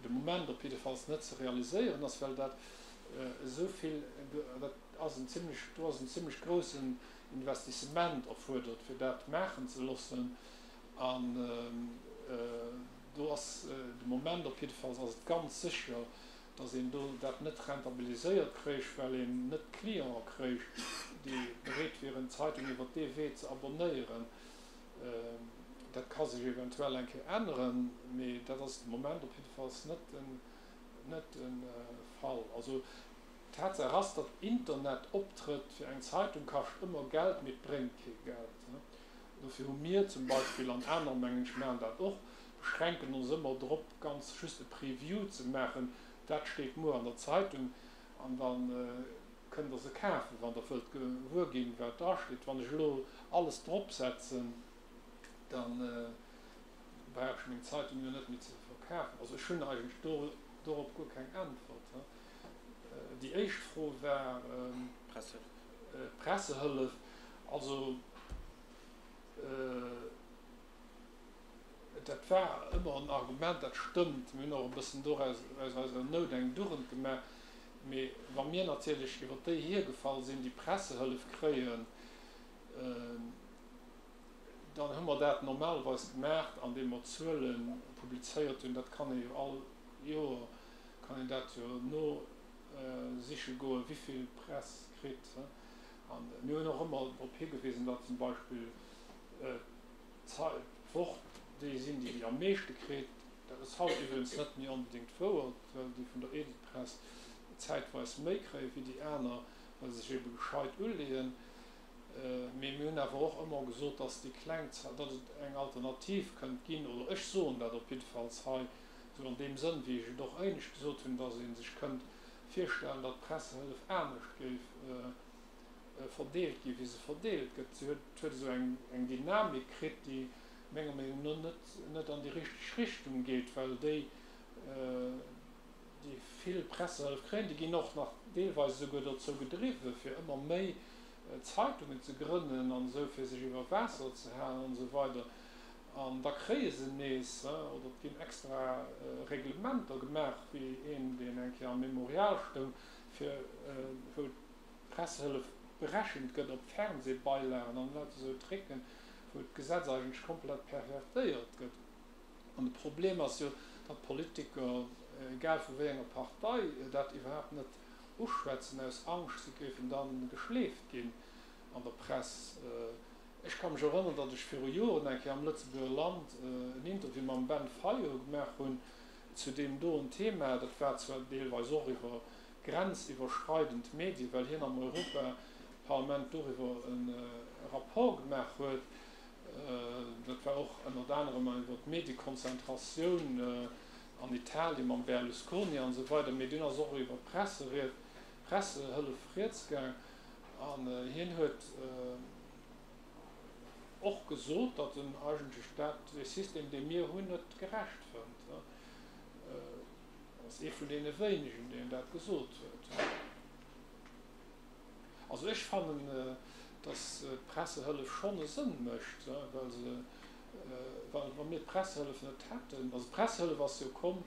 de Moment op jiddefalls net ze realiséieren ass, well dat esou vill, dat ass en zimlech, do ass en zimlech groussen Investissement erfuerdert, fir dat maachen ze loossen. An do ass de Moment op jiddefalls ass et ganz sécher, datt een do dat net rentabiliséiert kréich, well een net Clientë kréich, déi bereet wieren, d'Zeitung iwwert dee Wee ze abonnéieren. Dat ka sech eventuell eng Kéier änneren, mee dat ass de Moment op jiddefalls net den, net de Fall. Also d'Tatsaach ass, datt Internetoptrëtt fir eng Zeitung kascht ëmmer Geld, mee et bréngt kee Geld. Dofir hu mir zum Beispill, an aner mengen ech maachen dat och, beschränken ons ëmmer drop, ganz just e Preview ze maachen, dat steet muer an der Zeitung, an da kënnt Der se kafen, wann Der wëllt gewuer ginn, wat drasteet. Wann ech elo alles dropsetzen, da brauch ech meng Zeitung jo net méi ze verkafen. Also ech hunn eigentlech do dorop guer keng Äntwert. Déi éischt Fro war d'Pressehëllef. Also dat war ëmmer en Argument, dat stëmmt. Mir hunn och e bëssen doraus aus eiser Nout eng Dugend gemaach. Mee wa mir natierlech iwwer déi hiergefall sinn, déi Pressehëllef kréien, dann hu mer dat normalerweis gemaach, andeem mer Zuele publizéiert hunn. Dat kann ee jo all Joer, kann een dat jo nosiche goen, wivill d'Press kritt. A mir hunn och ëmmer drop higewisen, datt zum Beispill d'Wort déi sinn, déi déi am meeschte kritt. Dat ass haut iwwregens net méi onbedéngt wouer, well déi vun der Editpress zäitweis méi kréie wéi déi aner, well se sech ebe gescheit uleeën. Mee mir hunn awer och ëmmer gesot, dass déi kleng, datt et eng Alternativ kënnt ginn, oder ech soen dat op jiddefalls hei esou an deem Sënn, wéi ech et och éinescht gesot hunn, dass ee sech kënnt virstellen, datt d'Pressehëllef anescht géif verdeelt ginn, wéi se verdeelt gëtt. Se huet, huet esou eng, eng Dynamik kritt, déi menger Meenung no net, net an déi richteg Richtung geet, well déi, déi vill Pressehëllef kréien, déi ginn och nach deelweis esouguer dozou gedriwwen, fir ëmmer méi Zeitungen ze grënnen an esou, fir sech iwwer Waasser ze halen an esou weider. An da kréie se nees, oder et ginn extra Reglementer gemaach, wéi een, deen eng Kéier am Memorial stoung, fir wou d'Pressehëllef berechent gëtt op Fernsehbeilagen an lauter esou Tricken, wou d'Gesetz eigentlech komplett pervertéiert gëtt. An de Problem ass jo, datt d'Politiker, egal vu wéi enger Partei, dat iwwerhaapt net uschwätzen, aus Angscht, si géifen da geschleeft ginn an der Press. Ech ka mech erënneren, datt ech viru Joren eng Kéier am Lëtzebuerger Land en Interview mam Ben Fayot gemaach hunn zu deem doen Thema. Dat war zwar deelweis och iwwer grenziwwerschreidend Medien, well hien am Europaparlament doriwwer e Rapport gemaach huet. Dat war och ënnert anerem iwwer d'Mediekonzentratioun an Italien mam Berlusconi an esou weider. Mee dunn ass och iwwer d'Pressehëllef rieds gaang an hien huet och gesot, datt en eigentlech dat, dee System, dee mir hunn, net gerecht fënnt. Ass ee vun deene wéinegen, deen dat gesot huet. Also ech fannen, datt d'Pressehëllef schonn e Sënn mécht, well se, wa mir d'Pressehëllef net hätten, also d'Pressehëllef ass jo komm,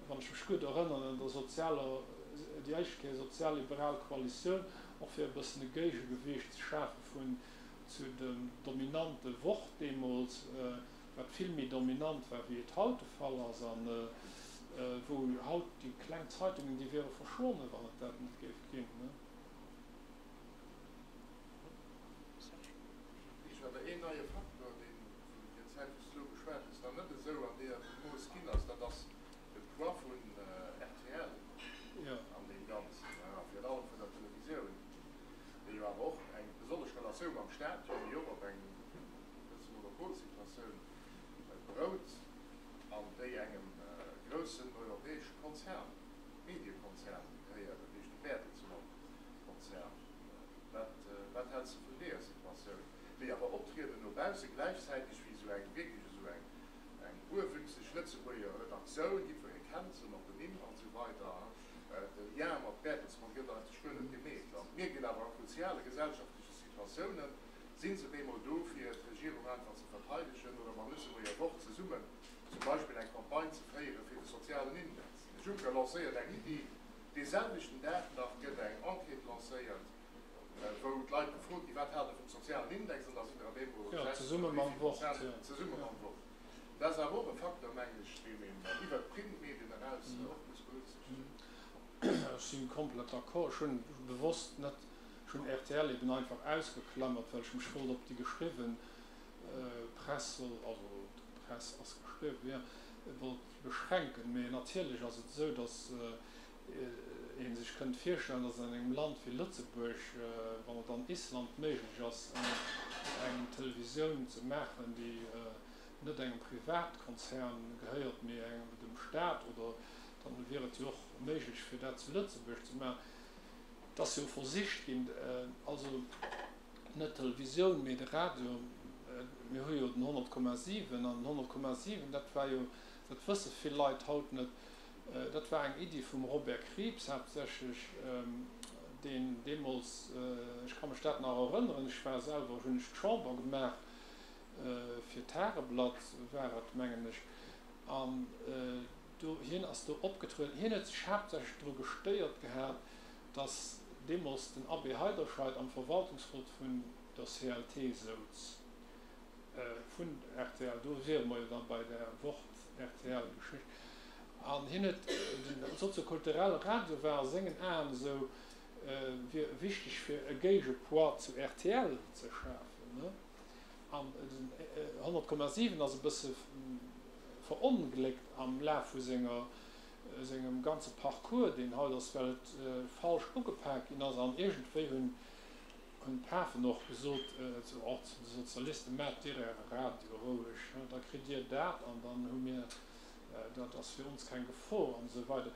wann ech mech gutt erënnern, an der sozialer, déi éischt Kéier sozialliberal Koalitioun, och fir e bëssen e Géigegewiicht ze schafe vun zu dem dominante Wort deemools, wat vill méi dominant war, wéi et haut de Fall ass, a wou haut déi kleng Zeitungen, déi wiere verschwonnen, wann et dat net géif ginn. Ech awer een neie Faktor, deen. bausse gläichzäiteg wéi esou eng, wierklech esou eng, eng urwüchseg Lëtzebuerger Redaktioun, jiddweree kennt se mat den Nimm an esou weider. De Lien mat Bertelsmann gëtt eigentlech guer net gemeet. An et mierkt een awer a kruziale gesellschaftleche Situatiounen si se op eemol do, fir d'Regierung einfach ze verteidegen oder mam Lëtzebuerger Wort zesummen zum Beispill eng Campagne ze féiere fir de sozialen Index. De Juncker lancéiert eng Iddi, dee selwechten Dag nach gëtt eng Enquête lancéiert, wou d'Leit gefrot ginn, Wat haalt Der vum sozialen Index? An da sinn der op eemol 60 oder wéi vill Prozent zesumme mam Wort. Dat ass awer och e Facteur, mengen ech, deen een iwwert d'Printmedien eraus och muss berücksichtegen. Ech si komplett d'accord. Ech hunn bewosst net, ech hunn rtl eben einfach ausgeklammert, well ech mech wollt op déi geschriwwen Press, also d'Press ass geschriwwen, jo, wollt beschränken. Mee natierlech ass et esou, datt ee sech kënnt virstellen, datt an engem Land wéi Lëtzebuerg, wann et an Island méiglech ass, eng Televisioun ze maachen, déi net engem Privatkonzern gehéiert, mee engem, dem Staat, oder dann wier et jo och méiglech, fir dat zu Lëtzebuerg ze maachen. Et ass jo versicht ginn, also net d'Televisioun, mee de Radio, mir hu jo den 100,7 an den 100,7, dat war jo, dat wësse vill Leit haut net, dat war eng Iddi vum Robert Krieps haaptsächlech, deen deemools, ech ka mech dat nach erënneren, ech war selwer, hunn ech d'Chamber gemaach fir d'Tageblatt war et, mengen ech, an do, hien ass do opgetrueden, hien huet sech haaptsächlech dru gestéiert gehat, dass deemools den Abbé Heiderscheid am Verwaltungsrot vun der CLT souz, vun rtl, do wiere mer jo da bei der Wort-RTL-Geschicht, an hien huet, den soziokulturelle Radio war a sengen Aen esou wichteg fir e Géigepoids zu rtl ze schafen. An den 100,7 ass e bësse verongléckt am Laf vu senger sengem ganze Parcours, deen haut ass, well et falsch ugepak ginn ass an iergendwéi hunn d'Pafen och gesot, och zu de Sozialisten, Maacht dir äre Radio roueg, da kritt dir dat an dann hu mir, dat ass fir ons keng Gefor an esou weider.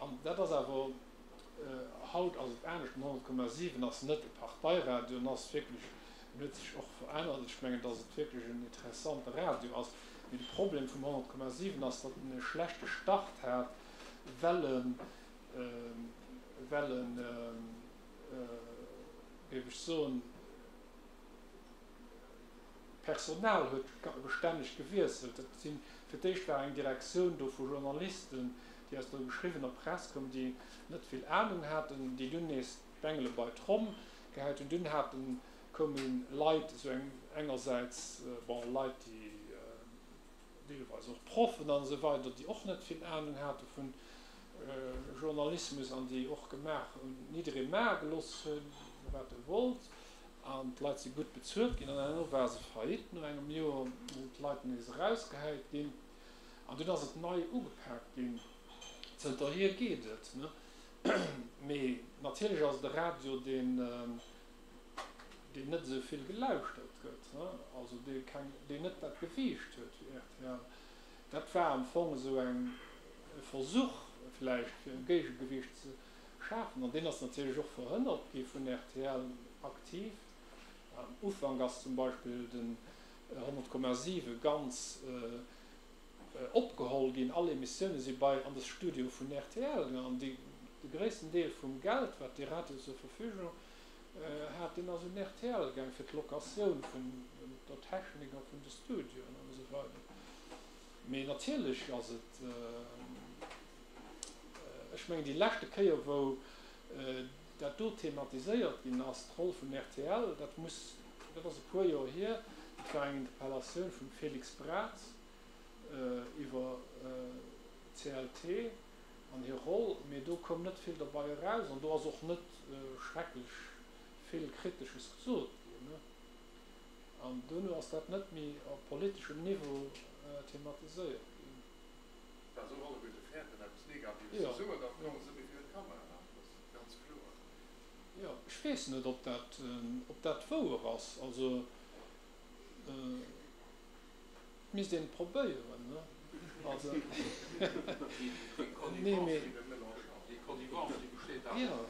An dat ass awer, haut ass et anescht, den 100,7 ass net e Parteiradio, en ass wierklech, en huet sech och verännert, ech mengen, datt et wierklech en interessante Radio ass. Mee de Problem vum 100,7 ass, datt en e schlechte Start hat, well en, well en, géif ech soen, d'Personal huet bestänneg gewiesselt. Dat sinn, fir d'éischt war eng Direktioun do vu Journalisten, déi aus der geschriwwener Press koumen, déi net vill Anung haten, déi dunn nees d'Bengele bei d'Tromm gehäit hunn. Dunn haten koume Leit, esou eng engersäits, bon, Leit, déi deelweis och Proffen an esou weider, déi och net vill Anung hate vun Journalismus an déi och gemaach hunn, jidderee maache gelooss hunn, wat e wollt, an d'Leit si gutt bezuelt ginn an herno war se faillite no engem Joer, sinn d'Leit nees erausgehäit ginn an dunn ass et nei ugepaakt ginn. Zënterhier geet et, ne? Mee natierlech ass et e Radio, deen. deen net esou vill gelauschtert gëtt, also dee keng, deen net dat Gewiicht huet wéi rtl. Dat war am Fong esou eng, e Versuch vläicht fir e Géigegewicht ze schafen an deen ass natierlech och verhënnert gi vun rtl aktiv. Am Ufank ass zum Beispill den 100,7 ganz opgeholl ginn, all Emissioune si bei an de Studio vun rtl gaangen an déi, de gréissten Deel vum Geld wat dee Radio zur Verfügung hat, deen ass un rtl gaang fir d'Locatioun vun der Technik a vun de Studioen an esou weider. Mee natierlech ass et, ech mengen déi leschte Kéier wou dat do thematiséiert ginn ass, d'Roll vun rtl, dat muss, dat ass e puer Joer hier, dat war eng Interpellatioun vum Félix Braz iwwer d'CLT an hir Roll, mee do koum net vill derbei eraus an do ass och net schrecklech vill Kritesches gesot ginn. An duerno ass dat net méi op politeschem Niveau thematiséiert ginn. Well esou alleguerte fäerten eppes Negatives ze soen, dann komme se net méi virun d'Kamera, dat ass ganz kloer. Jo, ech weess net, ob dat, ob dat wouer ass. Also. Et misst een et probéieren, ne? Also, nee, mee. Déi Connivence, déi besteet awer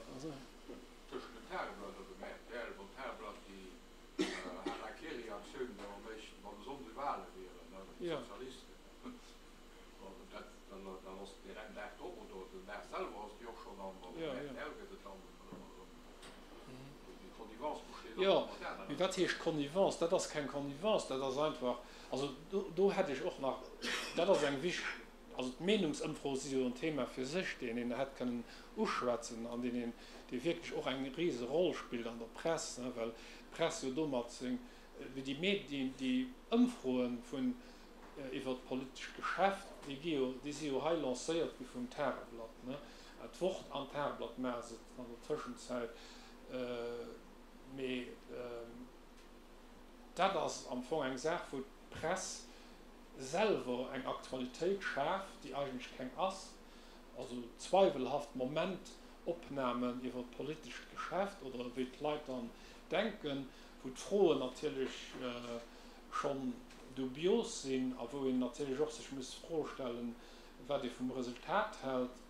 tëschent dem Tageblatt an dem rtl. Wann d'Tageblatt déi Harakiri-Aktioun do mécht. Mee wat heescht Connivence? Dat ass keng Connivence, dat ass einfach, also do, do hätt ech och nach, dat ass eng wich, also d'Meenungsëmfroe si jo en Thema fir sech, deen een hätt kënnen uschwätzen an deen een, dee wierklech och eng rise Roll spillt an der Press, well d'Press jo domat seng, wéi déi Medien, déi Ëmfroe vun iwwert d'politescht Geschäft, déi gi jo, déi si jo hei lancéiert gi vum Tageblatt, ne? D'Wort an d'Tageblatt maache se an der Tëschenzäit. Mee dat ass am Fong eng Saach, wou d'Press selwer eng Aktualitéit schaaft, déi eigentlech keng ass. Also zweiwelhaft Momentopnamen iwwer d'politescht Geschäft oder wéi d'Leit dann denken, wou d'Froen natierlech schonn dubios sinn a wou een natierlech och sech muss d'Fro stellen, wat ee vum Resultat hält.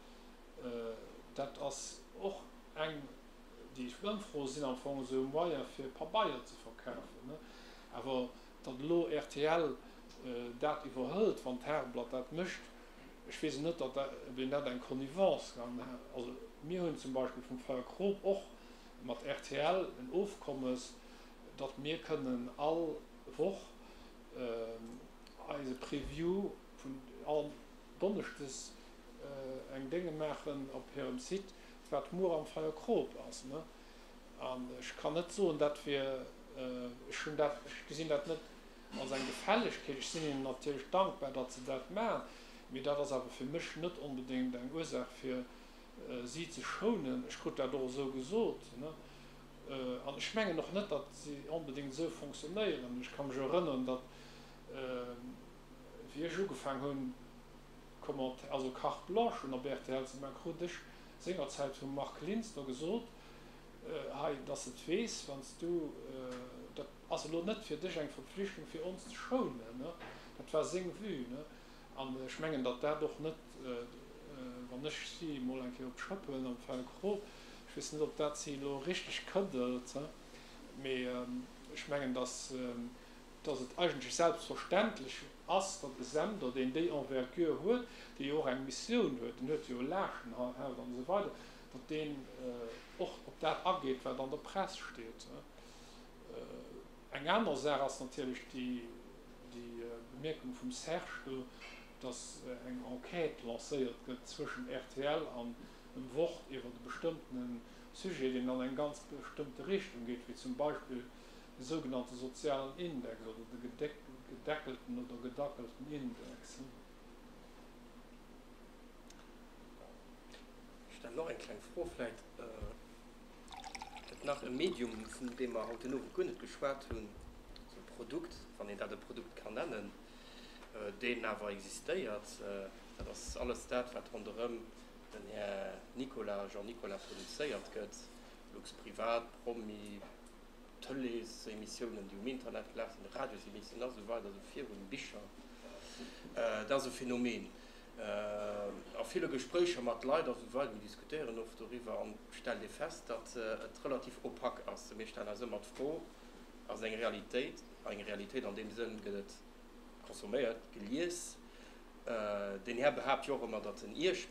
Dat ass och eng, déi Ëmfroe sinn am Fong esou e Moyen fir Pabeier ze verkafen. Awer datt elo rtl dat iwwerhëlt, wann d'Tageblatt dat mécht, ech weess net, ob een dat eng Connivence kann. Also mir hunn zum Beispill vum Feuerkrop och mat rtl en Ofkommes, datt mir kënnen all Woch eise Preview vun all Donneschdes eng Dénge maachen op hirem Site, wat muer am Feierkrop ass. An ech kann net soen, dat wier, ech hunn dat, ech gesinn dat net als eng Gefällegkeet. Ech sinn hinnen natierlech dankbar, datt se dat maachen, mee dat ass awer fir mech net onbedéngt eng Ursaach fir si ze schounen. Ech krut dat och esou gesot. An ech mengen och net, datt si onbedéngt esou fonctionnéieren. Ech ka mech erënneren, datt wéi ech ugefaang hunn, Commentaire, also Carte blanche hunn op rtl ze maachen, krut ech sengerzäit vum Marc Linster gesot, hei, dass s et weess, wann s du, dat ass elo net fir dech eng Verpflichtung fir ons ze schounen, ne? Dat war seng Vue, ne? An ech mengen, datt dat och net, wann ech si emol eng Kéier op d'Schëpp huelen am Felcro, ech weess net, ob dat si elo richteg këddelt, mee ech mengen, datt, datt et eigentlech selbstverständlech ass, datt e Sender, deen déi Envergure huet, dee jo och eng Missioun huet, deen huet jo e Laaschthaus an esou weider, datt deen och op dat ageet, wat an der Press steet. Eng aner Saach ass natierlech déi Bemierkung vum Serge do, datt eng Enquête lancéiert gëtt zwëschent rtl an dem Wort iwwer e bestëmmtene Sujet, deen an eng ganz bestëmmte Richtung geet, wéi zum Beispill de sougenannte sozialen Index oder de gedeckelten oder gedackelten Index. Ech stellen och eng kleng Fro vläit. Gëtt nach e Medium, vun deem mer haut den Owend guer net geschwat hunn, esou e Produkt, wann een dat e Produkt kann nennen, deen awer existéiert, dat ass alles dat, wat ronderëm den Här Nicolas, Jean Nicolas produzéiert gëtt, Luxprivat, Promi, Tëleesemissiounen, déi um Internet gelaf sinn, Radiosemissiounen a sou weider, esou virun, Bicher. Dat ass e Phänomen. A ville Gespréicher mat Leit a sou weider, mir diskutéieren oft doriwwer an et stellt ee fest, datt et relativ opak ass. Mir stellen eis ëmmer d'Fro, Ass et eng Realitéit? Eng Realitéit an deem Sënn, gëtt et consomméiert, gelies? Den Här behaapt jo och ëmmer, datt en Iech,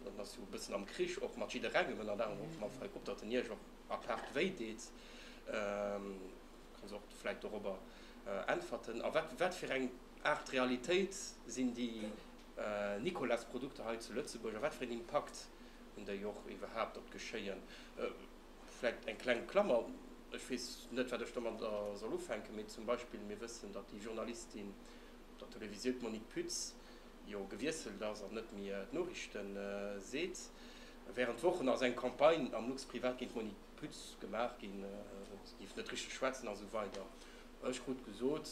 en ass jo e bëssen am Krich och mat jidderengem, ënnert anerem och mam Freie Grupp, datt en Iech och apaart wéi deet. Kanns och vläit dorobber äntwerten. A wat, wat fir eng Aart Realitéit sinn déi Nicolas-Produkter hei zu Lëtzebuerg a wat fir een Impakt hunn déi och iwwerhaapt op d'Geschéien? Vläicht eng kleng Klammer, ech weess net, wat ech domadder soll ufänken, mee zum Beispill, mir wëssen, datt déi Journalistin op der Televisioun, d'Monique Pütz, jo gewiesselt ass an net méi d'Noriichte seet. Während Wochen ass eng Campagne am Luxprivat géint d'Monique Pütz gemaach ginn, si géif net richteg schwätzen a sou weider. Ech krut gesot,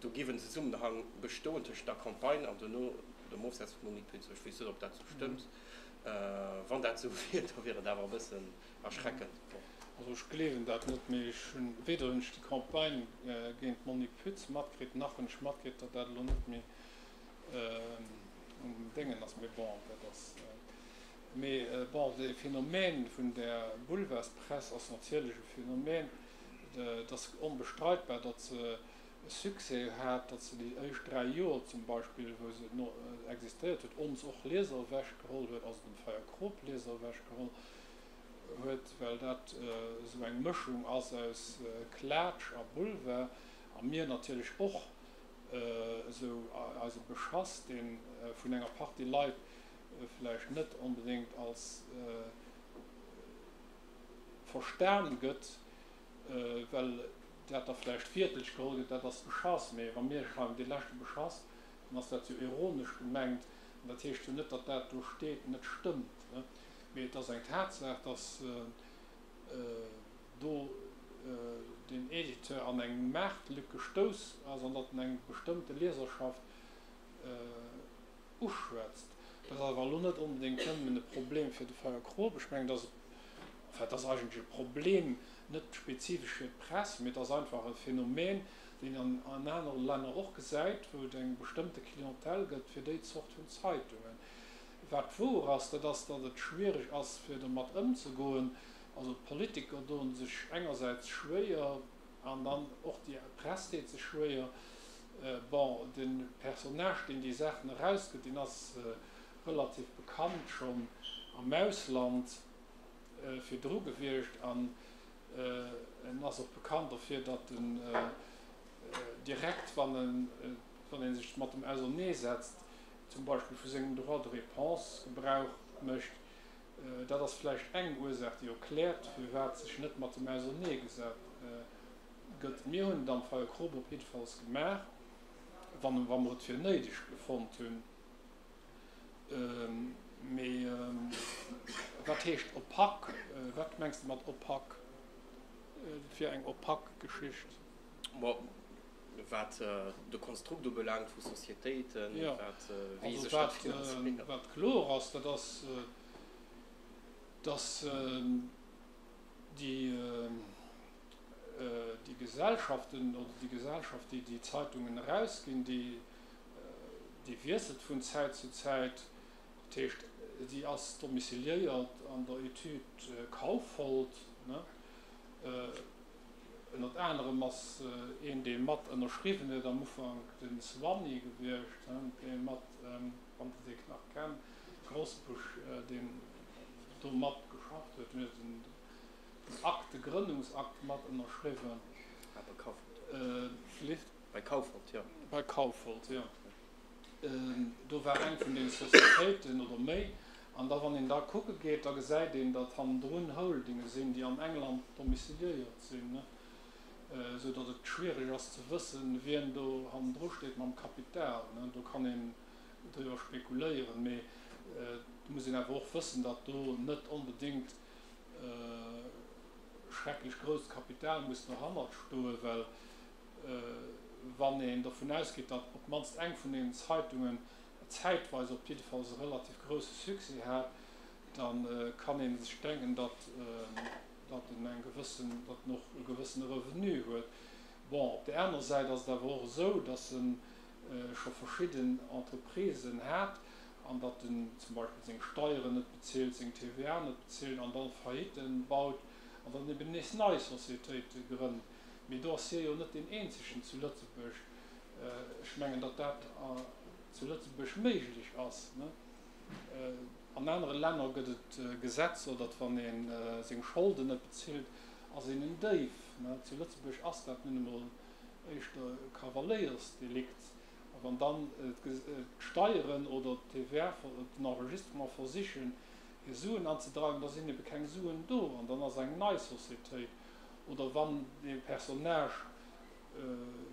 do géif en Zesummenhang bestoen tëschent der Campagne an dono dem Ofsetze vum Monique Pütz. Ech weess net, ob dat sou stëmmt. Wann dat sou wier, da wier et awer e bëssen erschreckend. Also ech gleewen dat net, mee ech hunn, weder hunn ech déi Campagne géint d'Monique Pütz matkritt, nach hunn ech matkritt, datt dat elo net méi um Déngen ass. Mee bon, dat ass. Mee bon, de Phänomen vun där Boulevardspress ass natierlech e Phänomen, et ass onbestreitbar, datt se e Succès hat, datt se déi éischt 3 Joer zum Beispill, wou se existéiert huet, ons och Lieser ewechgeholl huet, also dem Feierkrop Lieser ewechgeholl. huet, well dat esou eng Mëschung ass aus Klaatsch a Boulevard, a mir natierlech och esou eise Beschass, dee vun enger Partie Leit vläicht net onbedéngt als verstan gëtt, well dat da vläicht wiertlech geholl gëtt, dat ass Beschass, mee wa mir schreiwen dee leschte Beschass, dann ass dat jo ironesch gemengt an dat heescht jo net, datt dat do steet net stëmmt. Mee et ass eng Tatsaach, datt do den Editeur an eng Maartlück gestouss ass an datt en eng bestëmmte Lieserschaft uschwätzt. Dat ass awer elo net onbedéngt nëmmen e Problem fir de Feier Krop. Ech mengen, dat ass, enfin, dat ass eigentlech e Problem net spezifesch fir d'Press, mee et ass einfach e Phänomen, deen een an anere Länner och gesäit, wou et eng bestëmmte Clientèle gëtt fir déi Zort vun Zeitungen. Wat wouer ass, dat ass, datt et schwiereg ass, fir domat ëmzegoen. Also d'Politiker doen sech engersäits schwéier an dann och déi Press deet sech schwéier. Bon, de Personnage, deen déi Saachen erausgëtt, deen ass relativ bekannt schonn am Ausland virdru gewiescht an en ass och bekannt dofir, datt en direkt, wann en, wann ee sech mat em auserneesetzt, zum Beispill vu sengem Droit de réponse Gebrauch mécht. Dat ass vläicht eng Ursaach, déi erkläert, firwat sech net mat em auserneegesat gëtt. Mir hunn et am Fall Krop op jiddefalls gemaach, wann wa mer et fir néideg befonnt hunn. Mee wat heescht opak? Wat mengs de mat opak? Fir eng opak Geschicht? Bon, wat de Konstrukt ubelaangt vu Societéiten, wat, wéi sech dat finanzéiert. Wat kloer ass, dat ass, dass déi déi Gesellschaften oder déi Gesellschaft, déi déi Zeitungen erausginn, déi déi wiesselt vun Zäit zu Zäit. Dat heescht, si ass domiciliéiert an der Etüd Kaufhold. Ënnert anerem ass een, dee mat ënnerschriwwen huet am Ufank, de Swanny gewiescht, dee mat, wann Der dee nach kennt, Grosbusch, deen do mat geschafft huet, deen huet den Akt, de Grënnungsakt mat ënnerschriwwen. Ah, bei Kaufhold. Bei Kaufhold, jo. Bei Kaufhold, jo. Do war eng vun den Societéiten oder méi. An da wann een da kucke geet, da gesäit een, datt hannendrun Holdinge sinn, déi an England domiciliéiert sinn, esou datt et schwiereg ass ze wëssen, wien do hannendru steet mam Kapital. Do kann een driwwer spekuléieren, mee et muss een awer och wëssen, datt do net onbedéngt schrecklech grousst Kapital muss dohannert stoen, well wann een dovun ausgeet, datt op d'mannst eng vun deenen Zeitungen zäitweis op jiddefalls e relativ grousse Succès hat, da kann ee sech denken, datt en eng gewëssen, datt en och e gewëssene Revenu huet. Bon, op där anerer Säit ass et awer och esou, datt e scho verschidden Entreprisen hat an datt en zum Beispill seng Steieren net bezilt, seng TVA net bezilt an da Faillitten baut an dann eben nees nei Societéite grënnt. Mee do ass hie jo net deen eenzegen zu Lëtzebuerg. Ech mengen, datt dat zu Lëtzebuerg méiglech ass. An anere Länner gëtt et Gesetzer, datt wann ee seng Scholden net bezilt, ass een en Déif. Zu Lëtzebuerg ass dat nun emol éischter e Kavaléiersdelikt. A wann dann d'Steieren oder d'TVA, den Enregistrement versichen, hir Suen anzedreiwen, da sinn ebe keng Suen do an dann ass eng nei Societéit. Oder wann dee Personnage,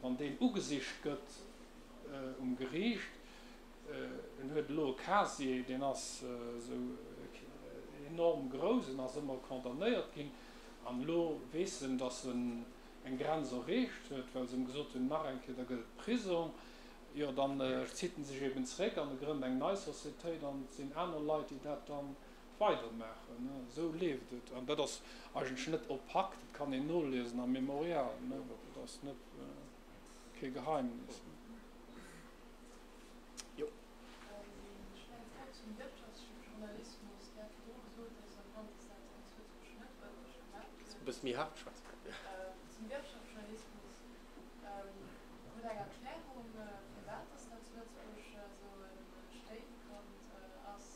wann deen ugesicht gëtt um Geriicht, en huet elo e Casier, deen ass esou enorm grouss, en ass ëmmer condamnéiert ginn, an elo weess en, datt en eng Grenz erreecht huet, well se em gesot hunn, nach eng Kéier, da gëtt et Prisong, jo dann zitt en sech eben zeréck an e grënnt eng nei Societéit an et sinn aner Leit, déi dat dann weidermaachen. Esou leeft et an dat ass eigentlech net opak, dat kann een noliesen am Memorial, dat ass net kee Geheimnis. Jo. Ech hunn eng Fro zum Wirtschaftsjournalismus. Dir hat virdru gesot, dass am Land, dass dat hei zu Lëtzebuerg net wierklech gemaach gëtt. E bësse méi haart schwätzen. Zum Wirtschaftsjournalismus, Hutt Der eng Erklärung, firwat dass dat zu Lëtzebuerg esou e Stéifkand ass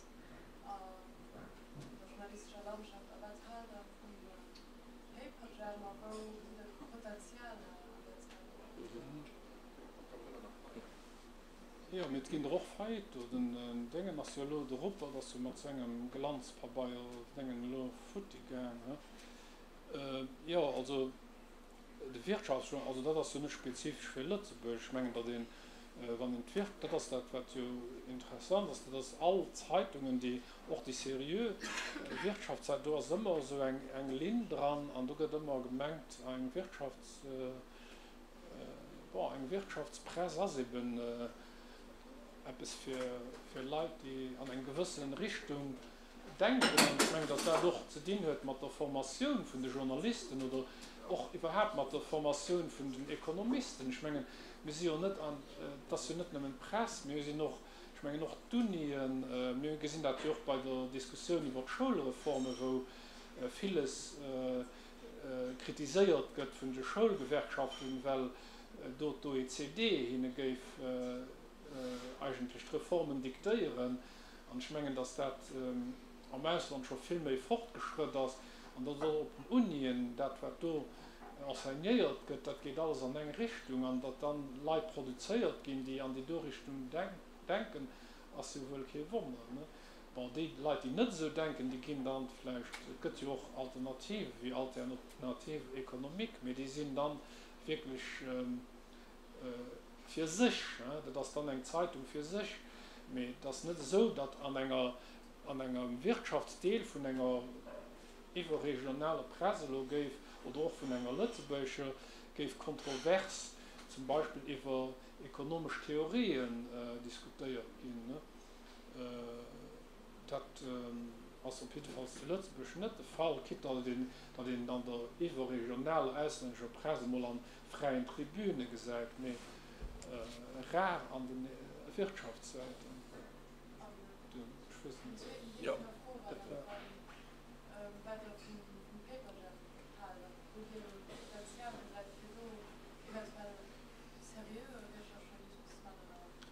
an der journalistescher Landschaft? A wat haalt Der. Jo, mee et ginn der och Faillite do. Den Déngen ass jo elo, de Ruppert ass jo mat sengem Glanzpabeier Déngen elo futti gaang, he? Jo, also de Wirtschaftsjournal, also dat ass jo net spezifesch fir Lëtzebuerg. Ech mengen, datt een, wann een d'Wir, dat ass dat, wat jo interessant ass, dat ass all Zeitungen, déi, och déi seriö Wirtschaftszeit, do ass ëmmer esou eng, eng Linn dran an do gëtt ëmmer gemengt, eng Wirtschafts-, bon, eng Wirtschaftspress ass eben eppes fir, fir Leit, déi an eng gewësse Richtung denken. An ech mengen, datt dat och ze dinn huet mat der Formatioun vun de Journalisten oder och iwwerhaapt mat der Formatioun vun den Ekonomisten. Ech mengen, mir si jo net an, et ass jo net nëmmen d'Press, mir sinn och, ech mengen och d'Unien, mir gesinn dat jo och bei der Diskussioun iwwer d'Schoulreforme, wou villes kritiséiert gëtt vun de Schoulgewerkschaften, well do d'OECD hinne géif eigentlech d'Reformen diktéieren. An ech mengen, datt dat am Ausland scho vill méi fortgeschrëtt ass an datt och op den Unien dat, wat do enseignéiert gëtt, dat geet alles an eng Richtung. An datt dann Leit produzéiert ginn, déi an déi do Richtung denken, ass jo wuel kee Wonner. Bon, déi Leit, déi net esou denken, déi ginn dann vläicht, et gëtt jo och Alternative wéi Alternative économique, mee déi sinn dann wierklech fir sech, dat ass dann eng Zeitung fir sech, mee et ass net esou, datt an enger, an engem Wirtschaftsdeel vun enger iwwerregionaler Press elo géif, oder och vun enger lëtzebuergescher, géif kontrovers zum Beispill iwwer ekonomesch Theorien diskutéiert ginn. Dat ass op jiddefalls zu Lëtzebuerg net de Fall, quitte datt een, datt een et an der iwwerregionaler auslännescher Press emol an fräien Tribüne gesäit, mee rar an de Wirtschaftssäiten. Ech weess net, dat war.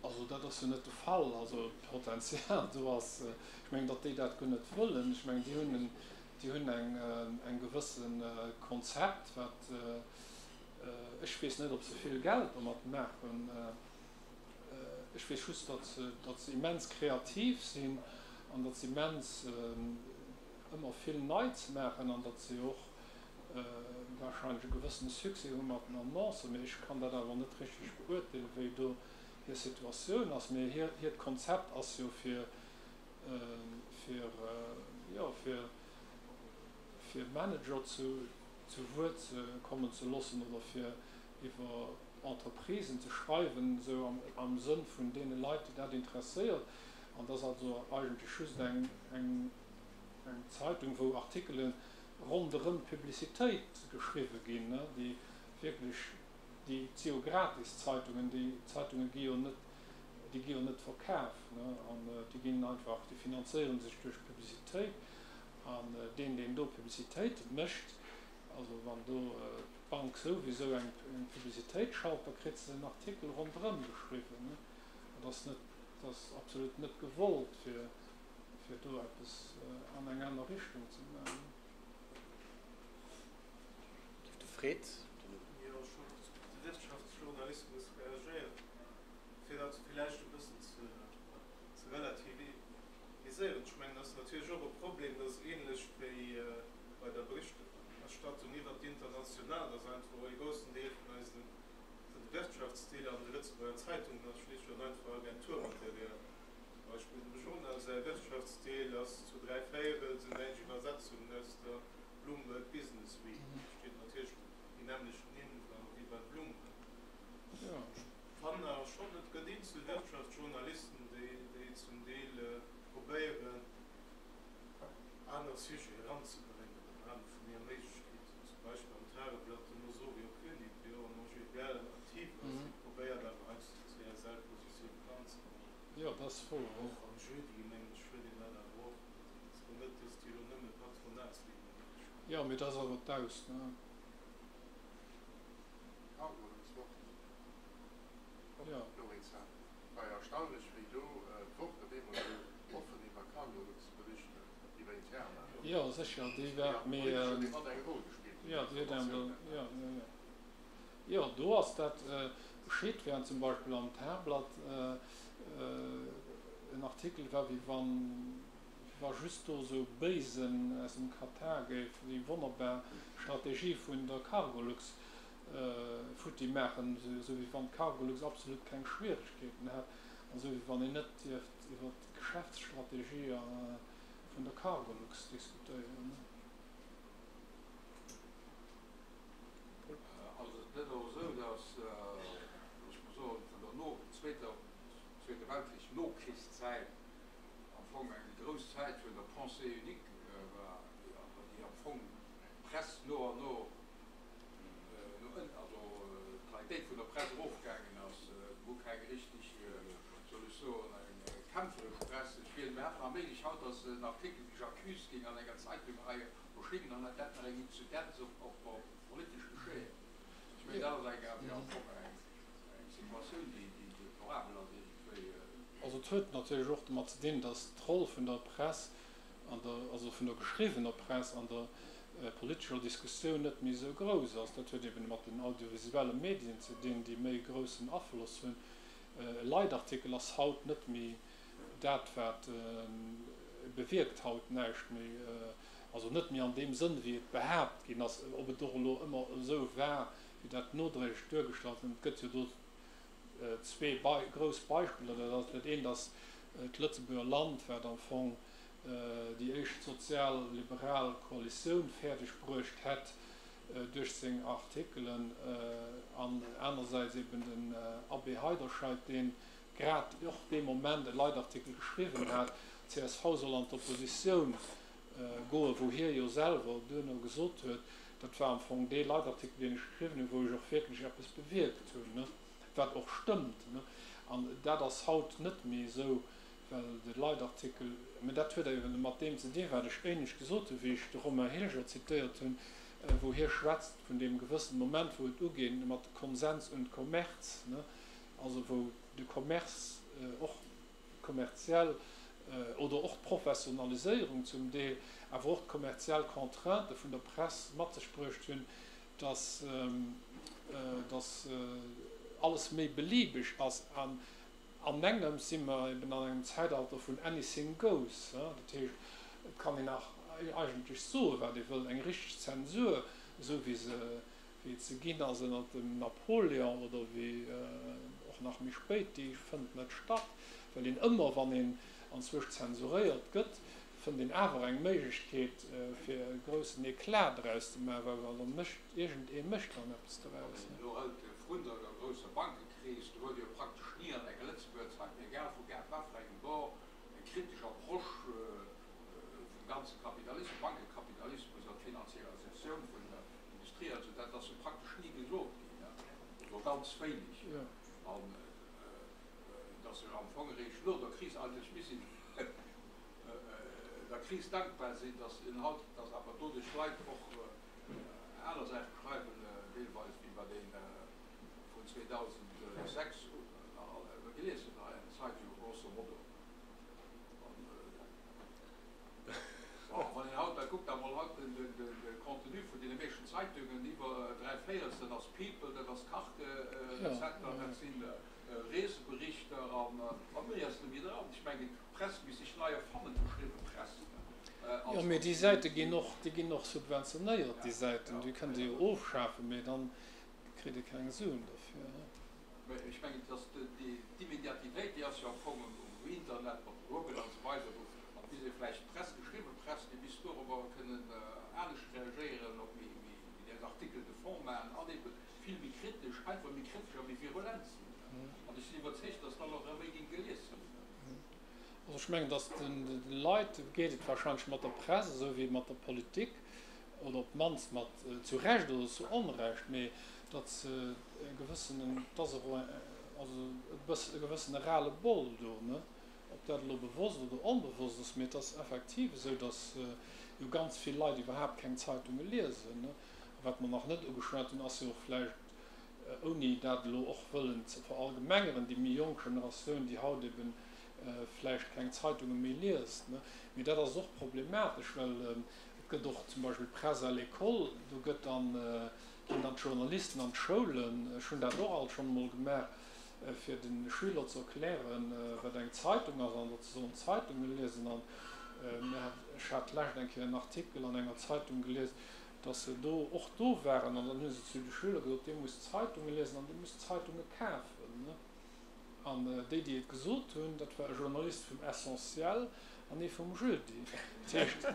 Also dat ass jo net de Fall. Also d'Potenzial do ass, ech mengen, datt déi dat guer net wëllen. Ech mengen, déi hunn en, déi hunn eng, eng gewësse Konzept, wat, ech weess net, ob se vill Geld domat maachen. Ech weess just, datt se, datt se immens kreativ sinn an datt se immens ëmmer vill Neits maachen an datt se och wahrscheinlech e gewëssene Succès hu mat den Annoncen, mee ech kann dat awer net richteg beurteelen, wéi do hir Situatioun ass. Mee hiert Konzept ass jo fir, fir, jo, fir, fir Manager zu, zu Wuert ze kommen ze loossen oder fir iwwer Entreprisen ze schreiwen, esou am, am Sënn vun deene Leit, déi dat interesséiert. An dat ass also eigentlech just eng, eng, eng Zeitung, wou Artikelen ronderëm d'Publicitéit geschriwwe ginn, déi wierklech, déi et si jo gratis Zeitungen, déi Zeitunge gi jo net, déi gi jo net verkaf, an déi ginn einfach, déi finanzéiere sech duerch d'Publicitéit. An deen, deen do Publicitéit mécht, also wann do d'Bank souwisou eng Publicitéit schalt, da kritt se en Artikel ronderëm geschriwwen. Dat ass net, dat ass absolut net gewollt, fir fir do eppes an eng aner Richtung ze maachen. De Fred. Jo, ech wollt op de Wirtschaftsjournalismus reagéieren, fir dat villäicht e bëssen ze relativiséieren. Ech mengen, et ass natierlech och e Problem, dass ähnlech wéi bei der Berichterstattung iwwert d'International, dass einfach och ee groussen Deel vun eisen, vun de Wirtschaftsdeeler an de Lëtzebuerger Zeitungen ass schlicht an einfach Agenturmaterial. Zum Beispill dem Journal säi Wirtschaftsdeel ass zu dräivéierel sinn däitsch Iwwersetzungen aus der Bloomberg Business Week. Do steet natierlech déi nämmlecht Nimm dran wéi bei Bloomberg. Ech fannen awer schonn, et gëtt eenzel Wirtschaftsjournalisten, déi zum Deel probéieren, aner Sujeten eranzebréngen am Rahme vun hire Méiglechkeeten. Zum Beispill am Tageblatt den Osorio König, dee jo am OGBL aktiv ass, dee probéiert awer heiansdo d'CSL-Positioun eranzebréngen. Jo, dat ass wouer. Och am Jeudi, mengen ech, huet een dat awer och. Et ass elo net, dass déi elo nëmme Patronatslinnen iwwreschreiwen. Jo, mee dat ass awer d'Ausnam. Cargo ins Wort. Jo. Lorenz, War jo erstaunlech, wéi do d'Wort op eemol esou offen iwwer Cargolux bericht huet, iwwer Interna. Jo, sécher, déi war, mee. Déi huet mat eng Roll gespillt. Jo, déi huet eng, jo, jo, jo. Jo, do ass dat geschitt, während zum Beispill am Tageblatt. En Artikel war wéi wann wéi wa just do esou Béisen aus dem Katar géif déi wonnerbar Strategie vun der Cargolux futti maachen, esou wéi wann d'Cargolux absolut keng Schwieregkeeten hätt an esou wéi wann een net dierft iwwer d'Geschäftsstrategie vun der Cargolux diskutéieren. Ass et net och esou, datt, loosse mer soen, vun der no zweeter, Zweete Weltkrich, Nokrichszäit am Fong eng grouss Zäit vun der Pensée unique war, déi am Fong d'Press no an no no ënnen, also d'Qualitéit vun der Press erofgaangen ass, wou keng richtig, soll ech soen, eng kämpferesch Press. Ech wier iwwerhaapt nach méiglech haut, datt en Artikel wéi J'accuse géing an enger Zeitung hei erschingen an hätt dat nach eng Inzidenz op politesch Geschehen. Ech mengen, dat ass eng, am Fong eng Situatioun, déi deplorabel ass iergendwéi. Also et huet natierlech och domat ze dinn, datt d'Roll vun der Press an der, also vun der geschriwwener Press an der politescher Diskussioun net méi esou grouss ass. Dat huet eben mat den audiovisuelle Medien ze dinn, déi méi groussen Afloss hunn. E Leitartikel ass haut net méi dat wat bewierkt haut näischt méi, also net méi an deem Sënn wéi et behaapt ginn ass, ob et och elo ëmmer esou war wéi dat nodréiglech duergestallt gëtt. Et gëtt jo do zwee grouss Beispiller, dat ass dat eent ass d'Lëtzebuerger Land, wat am Fong déi éischt sozial-liberal Koalitioun fäerdeg bruecht hätt duerch seng Artikelen, an anersäits eben den Abbé Heiderscheid, dee grad och dee Moment e Leitartikel geschriwwen hat, d'CSV soll an d'Oppositioun goen, wou hie jo selwer duerno gesot huet, dat war am Fong dee Leitartikel, deen ech geschriwwen hunn, wou ech och wierklech eppes bewierkt hunn, wat och stëmmt. An dat ass haut net méi esou, well de Leitartikel, mä dat huet eben mat deem ze dinn, wat ech éinescht gesot hunn, wéi ech de Romain Hilger zitéiert hunn, wou hie schwätzt vun deem gewëssene Moment, wou et ugeet mat Konsens und Kommerz, also wou de Commerce och kommerziell oder och d'Professionaliséierung zum Deel, awer och d'kommerziell Contraintë vun der Press mat sech bruecht hunn, dass dass alles méi beliebeg ass. An an engems si mer eben an engem Zäitalter vun anything goes. Dat heescht, et kann een nach eigentlech soen, wat ee wëll. Eng richteg Zensur, esou wéi se wéi et se ginn ass ënnert dem Napoléon oder wéi och nach méi spéit, déi fënnt net statt, well een ëmmer, wann een anzwousch zensuréiert gëtt, fënnt een awer eng Méiglechkeet, fir e groussen Eclat draus ze maachen, well da mécht iergend ee mécht dann eppes doraus. Wann een elo hëlt, vrun der grousser Bankekris, do huet jo praktesch ni an enger Lëtzebuerger Zeitung, egal vu wat fir engem Bord, eng kritesch Approche vum ganze Kapitalismus, Bankekapitalismus an d'Finanzialisatioun vun der Industrie, also dat ass jo praktesch ni gesot ginn, oder ganz wéineg, an datt se am Fong eréischt no der Kris eigentlech missten der Kris dankbar sinn, datt een haut, datt awer doduerch Leit och aner Saache schreiwen deelweis, wéi wat ee vun 2006 un nach gelies huet hei an der Zeitung, grosso modo. Wann een haut da kuckt, da mol haut de Contenu vun deene meeschten Zeitungen, iwwer dräivéierelsten ass People, dat ass Kachrezepter, dat si Reeseberichter an méi ass net méi dran. Ech mengen, d'Press misst sech nei erfannen, d'geschriwwe Press. Jo, mee déi Säite ginn och, déi ginn och subventionéiert, déi Säiten. Déi kënnt Dir jo ofschafen, mee dann kritt Dir keng Suen derfir. Mä ech mengen, dass d'Immediatitéit, déi ass jo am Fong um Internet mat Google an esou weider, wou an bis ee vläicht d'Press, geschriwwe Press, déi misst dorobber kënnen anescht reagéieren, och méi des Articles de fond maachen an ebe vill méi kritesch, einfach méi kritesch a méi virulent sinn. An ech sinn iwwerzeegt, dass dann och erëm méi géing gelies ginn. Also ech mengen, dass de Leit geet et wahrscheinlech mat der Press esou wéi mat der Politik, oder op d'mannst mat, zu Recht oder zu Onrecht, mee datt se e gewëssenen, et ass och also e bëss e gewëssene Ras-le-bol do, ne, ob dat elo bewosst oder onbewosst ass, mee et ass effektiv esou, datt jo ganz vill Leit iwwerhaapt keng Zeitunge liesen, ne. A wat mer nach net ugeschwat hunn, ass jo och vläicht, ouni dat elo och wëllen ze verallgemengeren, déi méi jonk Generatioun, déi haut eben vläicht keng Zeitunge méi liest, ne. Mee dat ass och problematesch, well Et gëtt och zum Beispill Presse à l'école, do gëtt dann, ginn dann d'Journalisten an d'Schoulen, ech hunn dat och alt schonn emol gemaach. fir de Schüler ze erklären, wat eng Zeitung ass an datt se sollen Zeitunge liesen. An ech hat d'lescht eng Kéier en Artikel an enger Zeitung gelies, datt se do och do waren an dann hu se zu de Schüler gesot, Dir musst Zeitunge liesen an Dir musst Zeitunge kafen. An déi, déi et gesot hunn, dat war e Journalist vum Essentiel an ee vum Jeudi. Dat heescht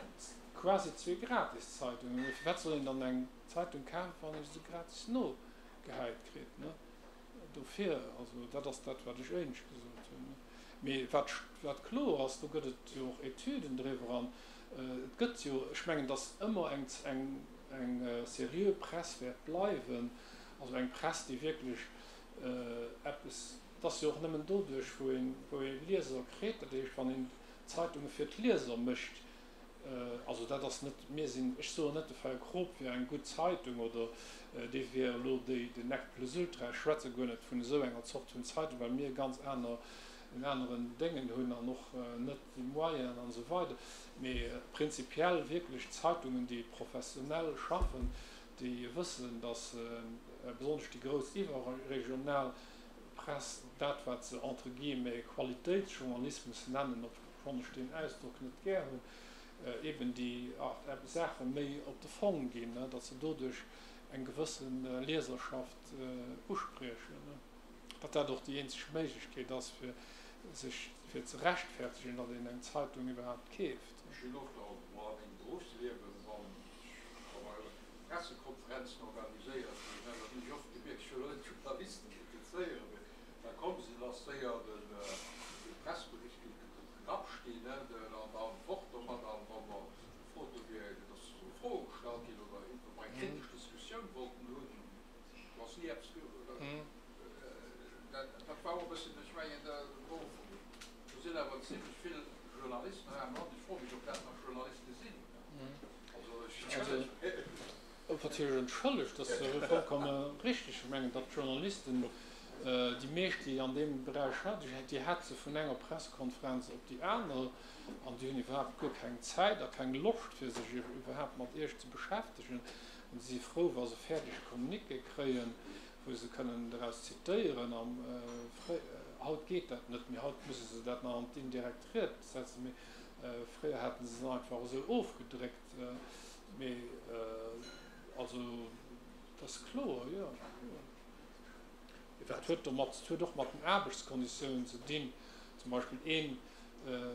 quasi zwee Gratiszeitungen. Mee firwat soll een dann eng Zeitung kafen, wann ee se gratis nogehäit kritt? Dofir, also dat ass dat, wat ech éinescht gesot hunn. Mee wat, wat kloer ass, do gëtt et jo och Etüden driwwer an et gëtt jo, ech mengen, datt ëmmer eng, eng, eng seriö Press wäert bleiwen, also eng Press, déi wierklech eppes, et ass jo och nëmmen doduerch, wou een, wou ee Lieser kritt, dat heescht, wann een Zeitunge fir d'Lieser mécht, Also dat ass net, mir sinn, ech soen net, de Feier Krop wier eng gutt Zeitung oder dee wier elo déi, den Nec plus ultra. Ech schwätze guer net vun esou enger Zort vun Zeitung, well mir ganz aner, en aneren Déngen hunn an och net déi Moyenen an esou weider. Mee prinzipiell wierklech Zeitungen, déi professionell schaffen, déi wëssen, datt besonnesch déi grouss iwwerregional Press dat, wat se entre guillemets Qualitéitsjournalismus nennen, obschonn ech deen Ausdrock net gär hunn, eben déi Saache méi op de Fong ginn, datt se doduerch eng gewësse Lieserschaft uspriechen, datt dat och déi eenzeg Méiglechkeet ass, fir sech fir ze rechtfertegen, datt een eng Zeitung iwwerhaapt keeft. Ech hunn och nach emol a mengem Beruffsliewen, wann ech wa mer Pressekonferenzen organiséiert hunn, dann hunn ech oft gemierkt, ech wëll elo net d'Journalisten kritizéieren, mee da komme se, lass séier de Pressbericht grapscht een an dann fort domat. An wa mer gefrot hu fir dass se solle Froe gestallt ginn oder wa mer eng kritesch Diskussioun wollten hunn, do ass ni eppes dat war och e bëssen, ech mengen, do do sinn awer zimlech vill Journalisten hei am Land. Ech froe mech, ob dat nach Journaliste sinn. Also ech Ob natierlech entschëllegt, dat ass vollkomme richteg. Ech mengen, datt d'Journalisten, déi meescht, déi an deem Beräich schaffen, déi hetze vun enger Pressekonferenz op déi aner an déi hunn iwwerhaapt guer keng Zäit a keng Loscht, fir sech iwwerhaapt mat Iech ze beschäftegen. An si si frou, wa se fäerdeg Communiqué kréien, wou se kënnen doraus zitéieren. An haut geet dat net méi, haut musse se dat nach an d'indirekt Ried setzen, mee fréier haten se se einfach esou ofgedréckt. Mee also dat ass kloer, jo. Dat huet domat, dat huet och mat den Aarbechtskonditiounen ze dinn. Zum Beispill een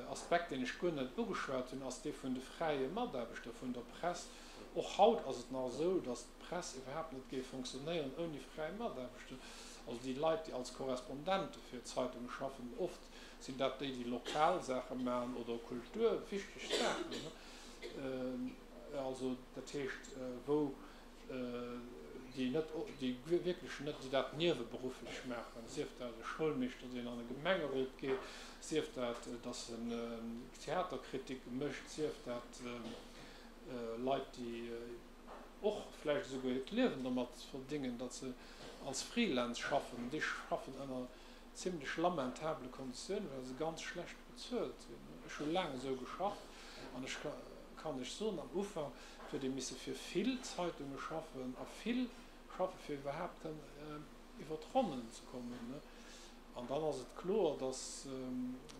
Aspekt, deen ech guer net ugeschwat hunn, ass dee vun de fräie Mataarbechter vun der Press. Och haut ass et nach esou, datt d'Press iwwerhaapt net géif fonctionnéieren ouni fräi Mataarbechter. Also déi Leit, déi als Korrespondente fir Zeitunge schaffen, oft sinn dat déi, déi lokal Saache maachen oder Kultur, wichteg Saachen. Also dat heescht, wou déi net, déi wierklech net, déi dat nieweberufflech maachen, sief dat e Schoulmeeschter, deen an e Gemengerot geet, sief dat, datt en Theaterkritik mécht, sief dat Leit, déi och vläicht esouguer hiert Liewen domat verdéngen, datt se als Freelance schaffen, déi schaffen ënner zimlech lamentabele Konditiounen, well se ganz schlecht bezuelt sinn. Ech hu laang esou geschafft an ech kann lech soen, am Ufank huet ee misse fir vill Zeitunge schaffen a vill schaffe fir iwwerhaapt kënnen iwwer d'Ronnen ze kommen. An dann ass et kloer, datt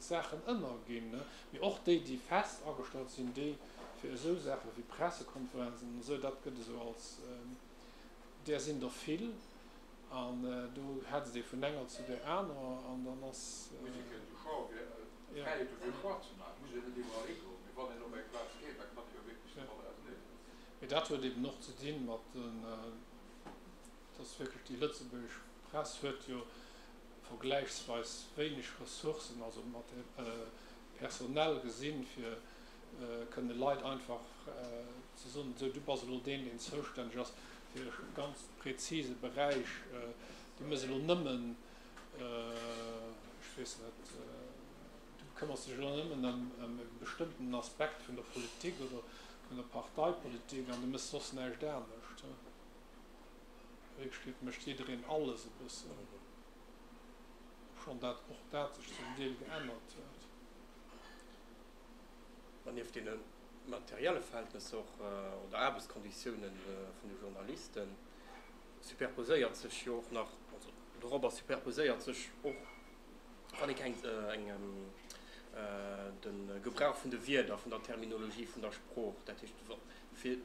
Saachen ënnerginn. Mee och déi, déi fest agestallt sinn, déi fir esou Saache wéi Pressekonferenzen an esou, dat gëtt esou als, där sinn der vill, An do hetzt ee vun enger zu där anerer an dann ass. Muss ee kënnen de Choix, d'Fräiheet hu fir e Choix ze maachen. Muss een net iwwerall higoen, mee wann een op eng Plaz geet, da kann ee jo wierklech domadder ausenee setzen. Mee dat huet eben och ze dinn mat den, dass wierklech déi lëtzebuergesch Press huet jo vergläichsweis wéineg Ressourcen, also mat personell gesinn, fir kënne Leit einfach ze soen, esou du bass elo deen, deen zoustänneg ass fir e ganz präzise Beräich, du méchs elo nëmmen, ech weess net, du këmmers dech elo nëmmen ëm e bestëmmten Aspekt vun der Politik oder vun der Parteipolitik an du méchs soss näischt anescht. A Wierklechkeet mécht jiddereen alles e bëssen, obschonn dat och dat sech zum Deel geännert huet. Ma nieft deene materielle Verhältnesser och oder Aarbechtskonditioune vun de Journalisten superposéiert sech jo och nach, also. Dorobber superposéiert sech och, wann ee keng eng de Gebrauch vun de Wierder, vun der Terminologie, vun der Sprooch. Dat heescht, fir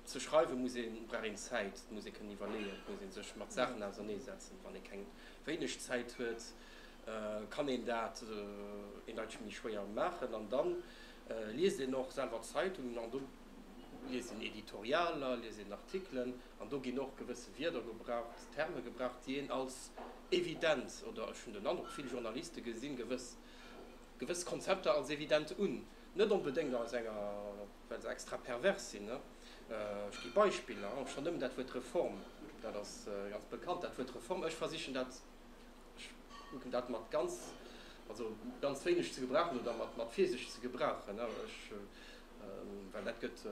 ze schreiwen, muss een, brauch een Zäit, et muss ee kënnen iwwerleeën, et muss ee sech mat Saachen auserneesetzen. Wann ee keng wéineg Zäit huet, kann een dat eendeiteg méi schwéier maachen. An da liest een och selwer Zeitungen an do liest een Editorialer, liest een Artikelen an do ginn och gewësse Wierder gebraucht, Terme gebraucht, déi een als evident, oder ech hunn den Androck, vill Journaliste gesinn gewëss, gewëss Konzepter als evident un, net onbedéngt aus enger, well se extra pervers sinn. Ech gi Beispiller, schonn nëmmen dat Wuert Reform, dat ass ganz bekannt, dat Wuert Reform, ech versichen dat, ech kucken dat mat ganz, also ganz wéineg ze gebrauchen oder mat, mat Virsicht ze gebrauchen, ech, well dat gëtt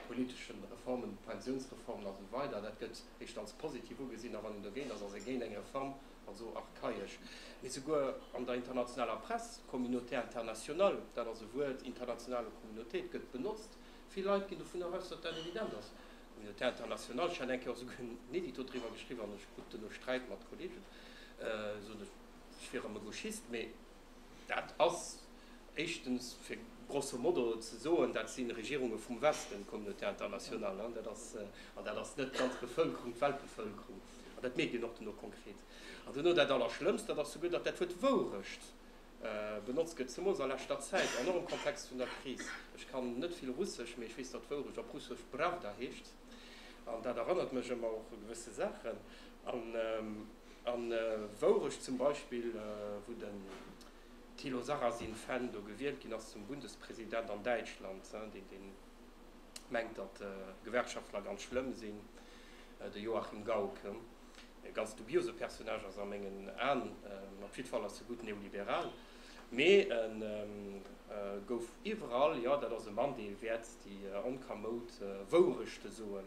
politeschen Reformen, Pensiounsreformen a sou weider, dat gëtt éischter als positiv ugesinn, a wann een dogéint ass, ass ee géint eng Reform, also archaesch. Mee souguer an der internationaler Press, Communauté internationale, dat ass e Wuert, internationale Communauté, et gëtt benotzt, vill Leit ginn dovunner aus, datt dat evident ass. Communauté internationale, ech hat eng Kéier och souguer en Edito driwwer geschriwwen an ech krut duerno Sträit mat Kollegen, sot ech, ech wier erëm e Gauchist, mee dat ass éischtens, fir grosso modo ze soen, dat si Regierunge vum Westen, d'Communauté internationale, dat ass, an dat ass net d'ganz Bevëlkerung, d'Weltbevëlkerung, an dat mierkt een och duerno konkret. An duerno dat Allerschlëmmst, dat ass souguer, datt dat Wuert Wourecht benotzt gëtt, zemools a leschter Zäit an och am Kontext vun der Kris. Ech kann net vill Russesch, mee ech weess, datt Wourecht op Russesch Prawda heescht, an dat erënnert mech ëmmer och u gewësse Saachen. An Wourecht zum Beispill, wou den Thilo Sarrazin Fan do gewielt ginn ass zum Bundespresident an Däitschland, deen deen mengt, datt Gewerkschaftler ganz schlëmm sinn, de Joachim Gauck. E ganz dubiose Personnage ass a mengen Aen, op jidd Fall ass e gutt neoliberal, mee e gouf iwwerall, jo dat ass e Mann dee wäert déi onkamoud Wourechte soen.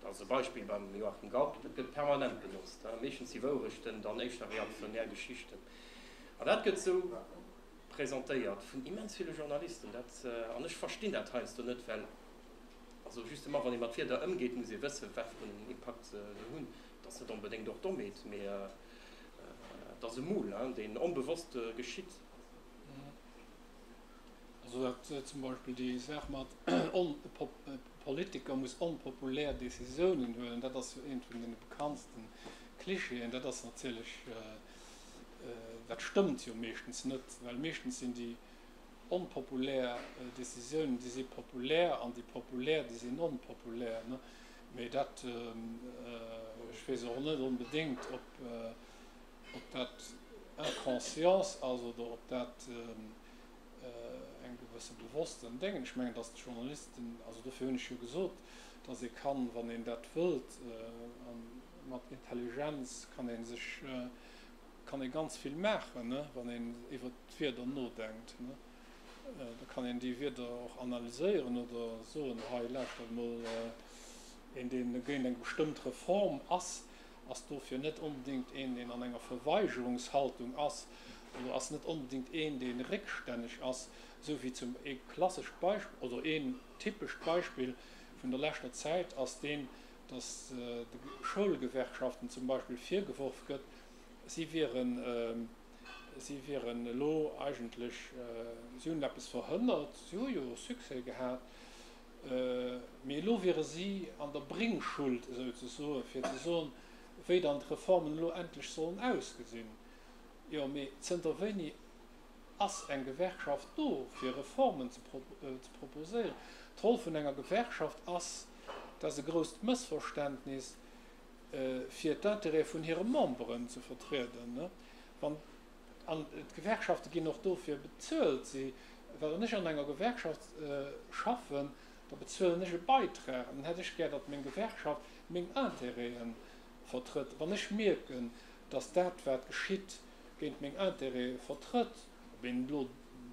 Dat ass e Beispill beim Joachim Gauck, dat gëtt permanent benotzt, meeschtens si Wourechten dann éischter reaktionär Geschichten. An dat gëtt esou presentéiert vun immens ville Journalisten, dat, an ech verstinn dat heiansdo net, well Also justement, wann ee mat Wierder ëmgeet, muss ee wëssen, wat fir en Impakt se hunn. Et ass net onbedéngt och Dommheet, mee et ass e Moule, deen onbewosst geschitt. Also dat zum Beispill déi Saach mat Politiker muss onpopulär Decisiounen huelen, dat ass jo eent vun deene bekanntsten Klischeeën. Dat ass natierlech, dat stëmmt jo meeschtens net, well meeschtens sinn déi Onpopulär Decisiounen, déi si populär, an déi populär, déi sinn onpopulär. Mee dat, ech weess och net onbedéngt, ob dat Inconscience ass oder ob dat eng gewësse bewossten Déngen. Ech mengen, datt d'Journalisten, also dofir hunn ech jo gesot, datt ee kann, wann een dat wëllt, a mat Intelligenz kann ee sech, kann ee ganz vill maachen, wann een iwwert d'Wierder nodenkt. Da kann een déi Wierder och analyséieren oder soen, hei lauschtert emol, een deen géint eng bestëmmt Reform ass, ass dofir net onbedéngt een deen an enger Verweigerungshaltung ass oder ass net onbedéngt een dee réckstänneg ass, esou wéi zum ee klassescht Beispill oder een typescht Beispill vun der leschter Zäit ass deen, datt de Schoulgewerkschaften zum Beispill virgeworf gëtt, si wieren, si wieren elo eigentlech, si hunn eppes verhënnert, si hu jo Succès gehat, mee elo wiere si an der Bringschuld esouzesoen, fir ze soen, wéi dann d'Reformen elo endlech sollen ausgesinn. Jo, mee zënter wéini ass eng Gewerkschaft do, fir Reformen ze proposéieren? D'Roll vun enger Gewerkschaft ass, dat ass e grousst Mëssverständnis, fir d'Intérêtë vun hire Memberen ze vertrieden. Wann, an d'Gewerkschafte ginn och dofir bezuelt, si, well wann ech an enger Gewerkschaft schaffen, da bezuelen ech e Beitrag an dann hätt ech gär, datt meng Gewerkschaft meng Intérêtë vertrëtt. Wann ech mierken, datt dat wat geschitt géint meng Intérêtë vertrëtt, ob een elo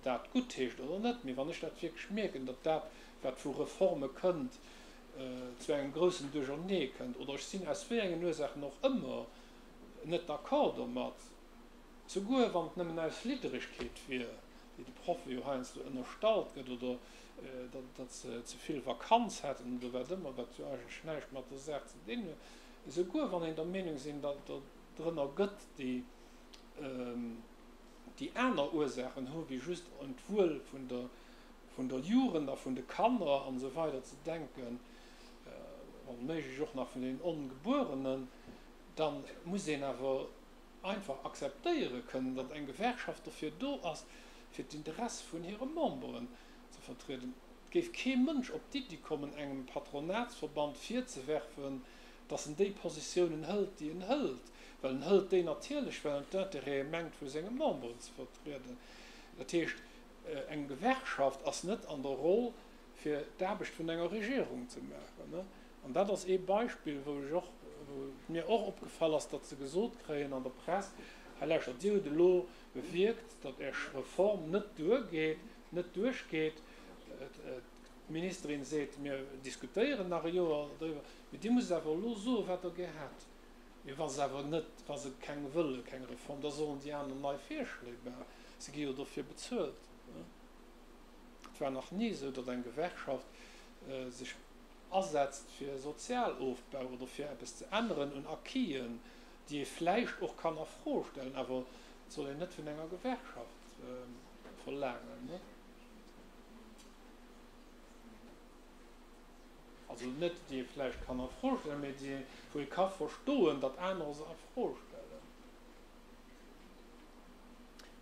dat guttheescht oder net, mee wann ech dat wierklech mierken, datt dat wat vu Reforme kënnt, zu engem groussen Duerchernee kënnt, oder ech sinn aus wéi engen Ursaachen och ëmmer net d'accord domat, souguer wann et nëmmen aus Lidderegkeet wier, déi de Proffe jo heiansdo ënnerstallt gëtt, oder datt se ze vill Vakanz hätten oder wat ëmmer, wat jo eigentlech näischt mat der Saach ze dinn huet, esouguer wann een der Meenung sinn, datt. drënner gëtt, déi, déi aner Ursaachen hu wéi just un d'Wuel vun der, vun der Jugend a vun de Kanner an esou weider ze denken, wann méiglech och nach vun den Ongebuerenen, da muss een awer einfach akzeptéiere kënnen, datt eng Gewerkschaft dofir do ass, fir d'Interesse vun hire Memberen ze vertrieden. Et géif kee Mënsch op d'Iddi kommen, engem Patronatsverband virzewerfen, datt en déi Positiounen hëlt, déi en hëlt, well en hëlt déi natierlech, well en d'Intérêtë mengt vu senge Memberen ze vertrieden. Dat heescht, eng Gewerkschaft ass net an der Roll, fir d'Aarbecht vun enger Regierung ze maachen. An dat ass ee Beispill, wou ech och, wou et mir och opgefall ass, datt se gesot kréien an der Press, Hei lauschtert, Dir hutt elo bewierkt, datt Är Reform net duergeet, net duerchgeet. D'Ministerin seet, mir diskutéieren nach e Joer driwwer, mee Dir musst awer elo soen, wat Der gär hätt. Mee wa se awer net, wa se keng wëlle, keng Reform, da sollen déi aner nei Virschléi maachen. Se gi jo dofir bezuelt. Et war nach ni esou, datt eng Gewerkschaft sech asetzt fir Sozialofbau oder fir eppes ze änneren un Acquisen, déi ee vläicht och kann a Fro stellen, awer et soll een net vun enger Gewerkschaft verlaangen. Also net déi ee vläicht kann a Fro stellen, mee déi, wou ee ka verstoen, datt anerer se a Fro stellen.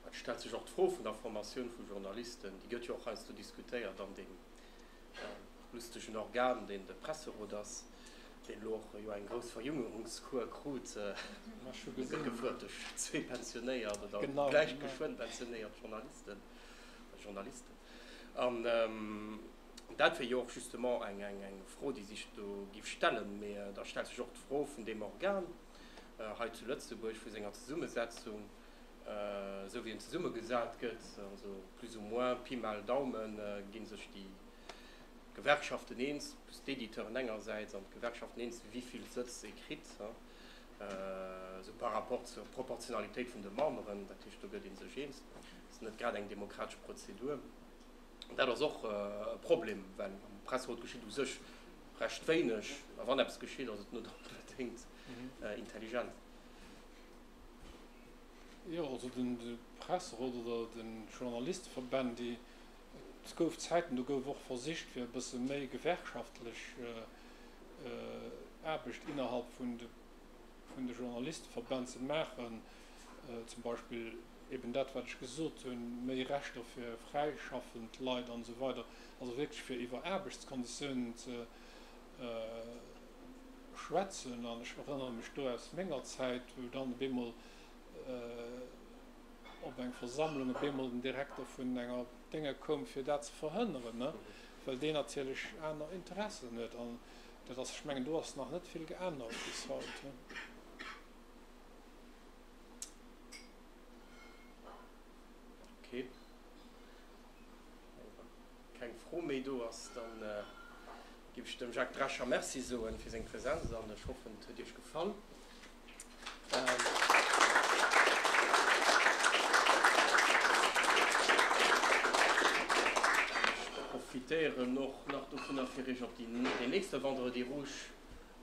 Et stellt sech och d'Fro vun der Formatioun vu Journalisten, déi gëtt jo och heiansdo diskutéiert an deem lustegen Organ, deen de Presserot ass, deen elo och jo eng grouss Verjüngerungskur krut, gëtt gefuert duerch zwee pensionéiert oder gläich geschwënn pensionéiert Journalisten, Journalisten. An dat wier jo och justement eng eng Fro, déi sech do giff stellen. Mee da stellt sech och d'Fro vun deem Organ hei zu Lëtzebuerg, vu senger Zesummesetzung, esou wéi en zesummegesat gëtt, also plus ou moins, Pi mal Daumen, gi sech déi Gewerkschaften eens, plus d'Editeuren engersäits an d'Gewerkschaften eens, wéi vill Sëtz ee kritt, esou par rapport zur Proportionalitéit vun de Memberen. Dat heescht, do gëtt ee sech eens. Dat ass net grad eng demokratesch Prozedur. An dat ass och e Problem, well am Presserot geschitt u sech recht wéineg, a wann eppes geschitt, ass et net onbedéngt intelligent. Jo, also de Presserot oder de Journalisteverbänn, déi, et gouf Zäiten, do gouf och versicht, fir e bësse méi gewerkschaftlech Aarbecht innerhalb vun de vun de Journalisteverbänn ze maachen, zum Beispill eben dat, wat ech gesot hunn, méi Rechter fir fräischaffend Leit an esou weider, also wierklech fir iwwer Aarbechtskonditiounen ze schwätzen. An ech erënnere mech do aus menger Zäit, wou dann op eemol op eng Versammlung op eemol den Direkter vun enger Dénge koum, fir dat ze verhënneren, well deen natierlech aner Interessen huet. An dat ass, ech mengen, do ass nach net vill geännert bis haut. Okay. Keng Fro méi do ass, dann géif ech dem Jacques Drescher Merci soen fir seng Präsenz an ech hoffen, et huet Iech gefall. Ech profitéieren och nach dovunner, fir Iech op deen nächste Vendredi Rouge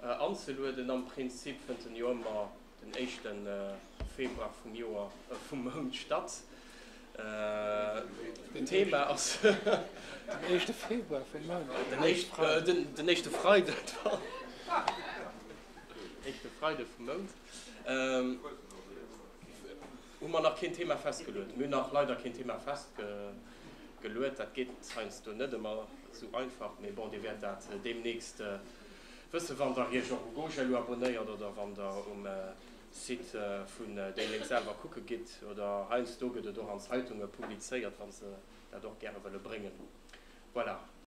anzelueden. Am Prinzip fënnt en jo ëmmer den éischte Februar vum Joer, vum Mount statt. Den Thema ass. Den éischte Februar vum Mount. Den éischte Freiden. Éischte Freide vum Mount. Hu mer nach keen Thema festgeluet? Mir hunn nach leider keen Thema festgeluet. Dat geet heiansdo net ëmmer esou einfach. Mee bon, Dir wäert dat deemnächst wëssen, wann Der Iech och u Gojelou abonnéiert oder wann Der um Site vun déi Lénk selwer kucke gitt. Oder heiansdo gëtt et och an Zeitunge publizéiert, wa se dat och gäre wëlle bréngen. Voilà.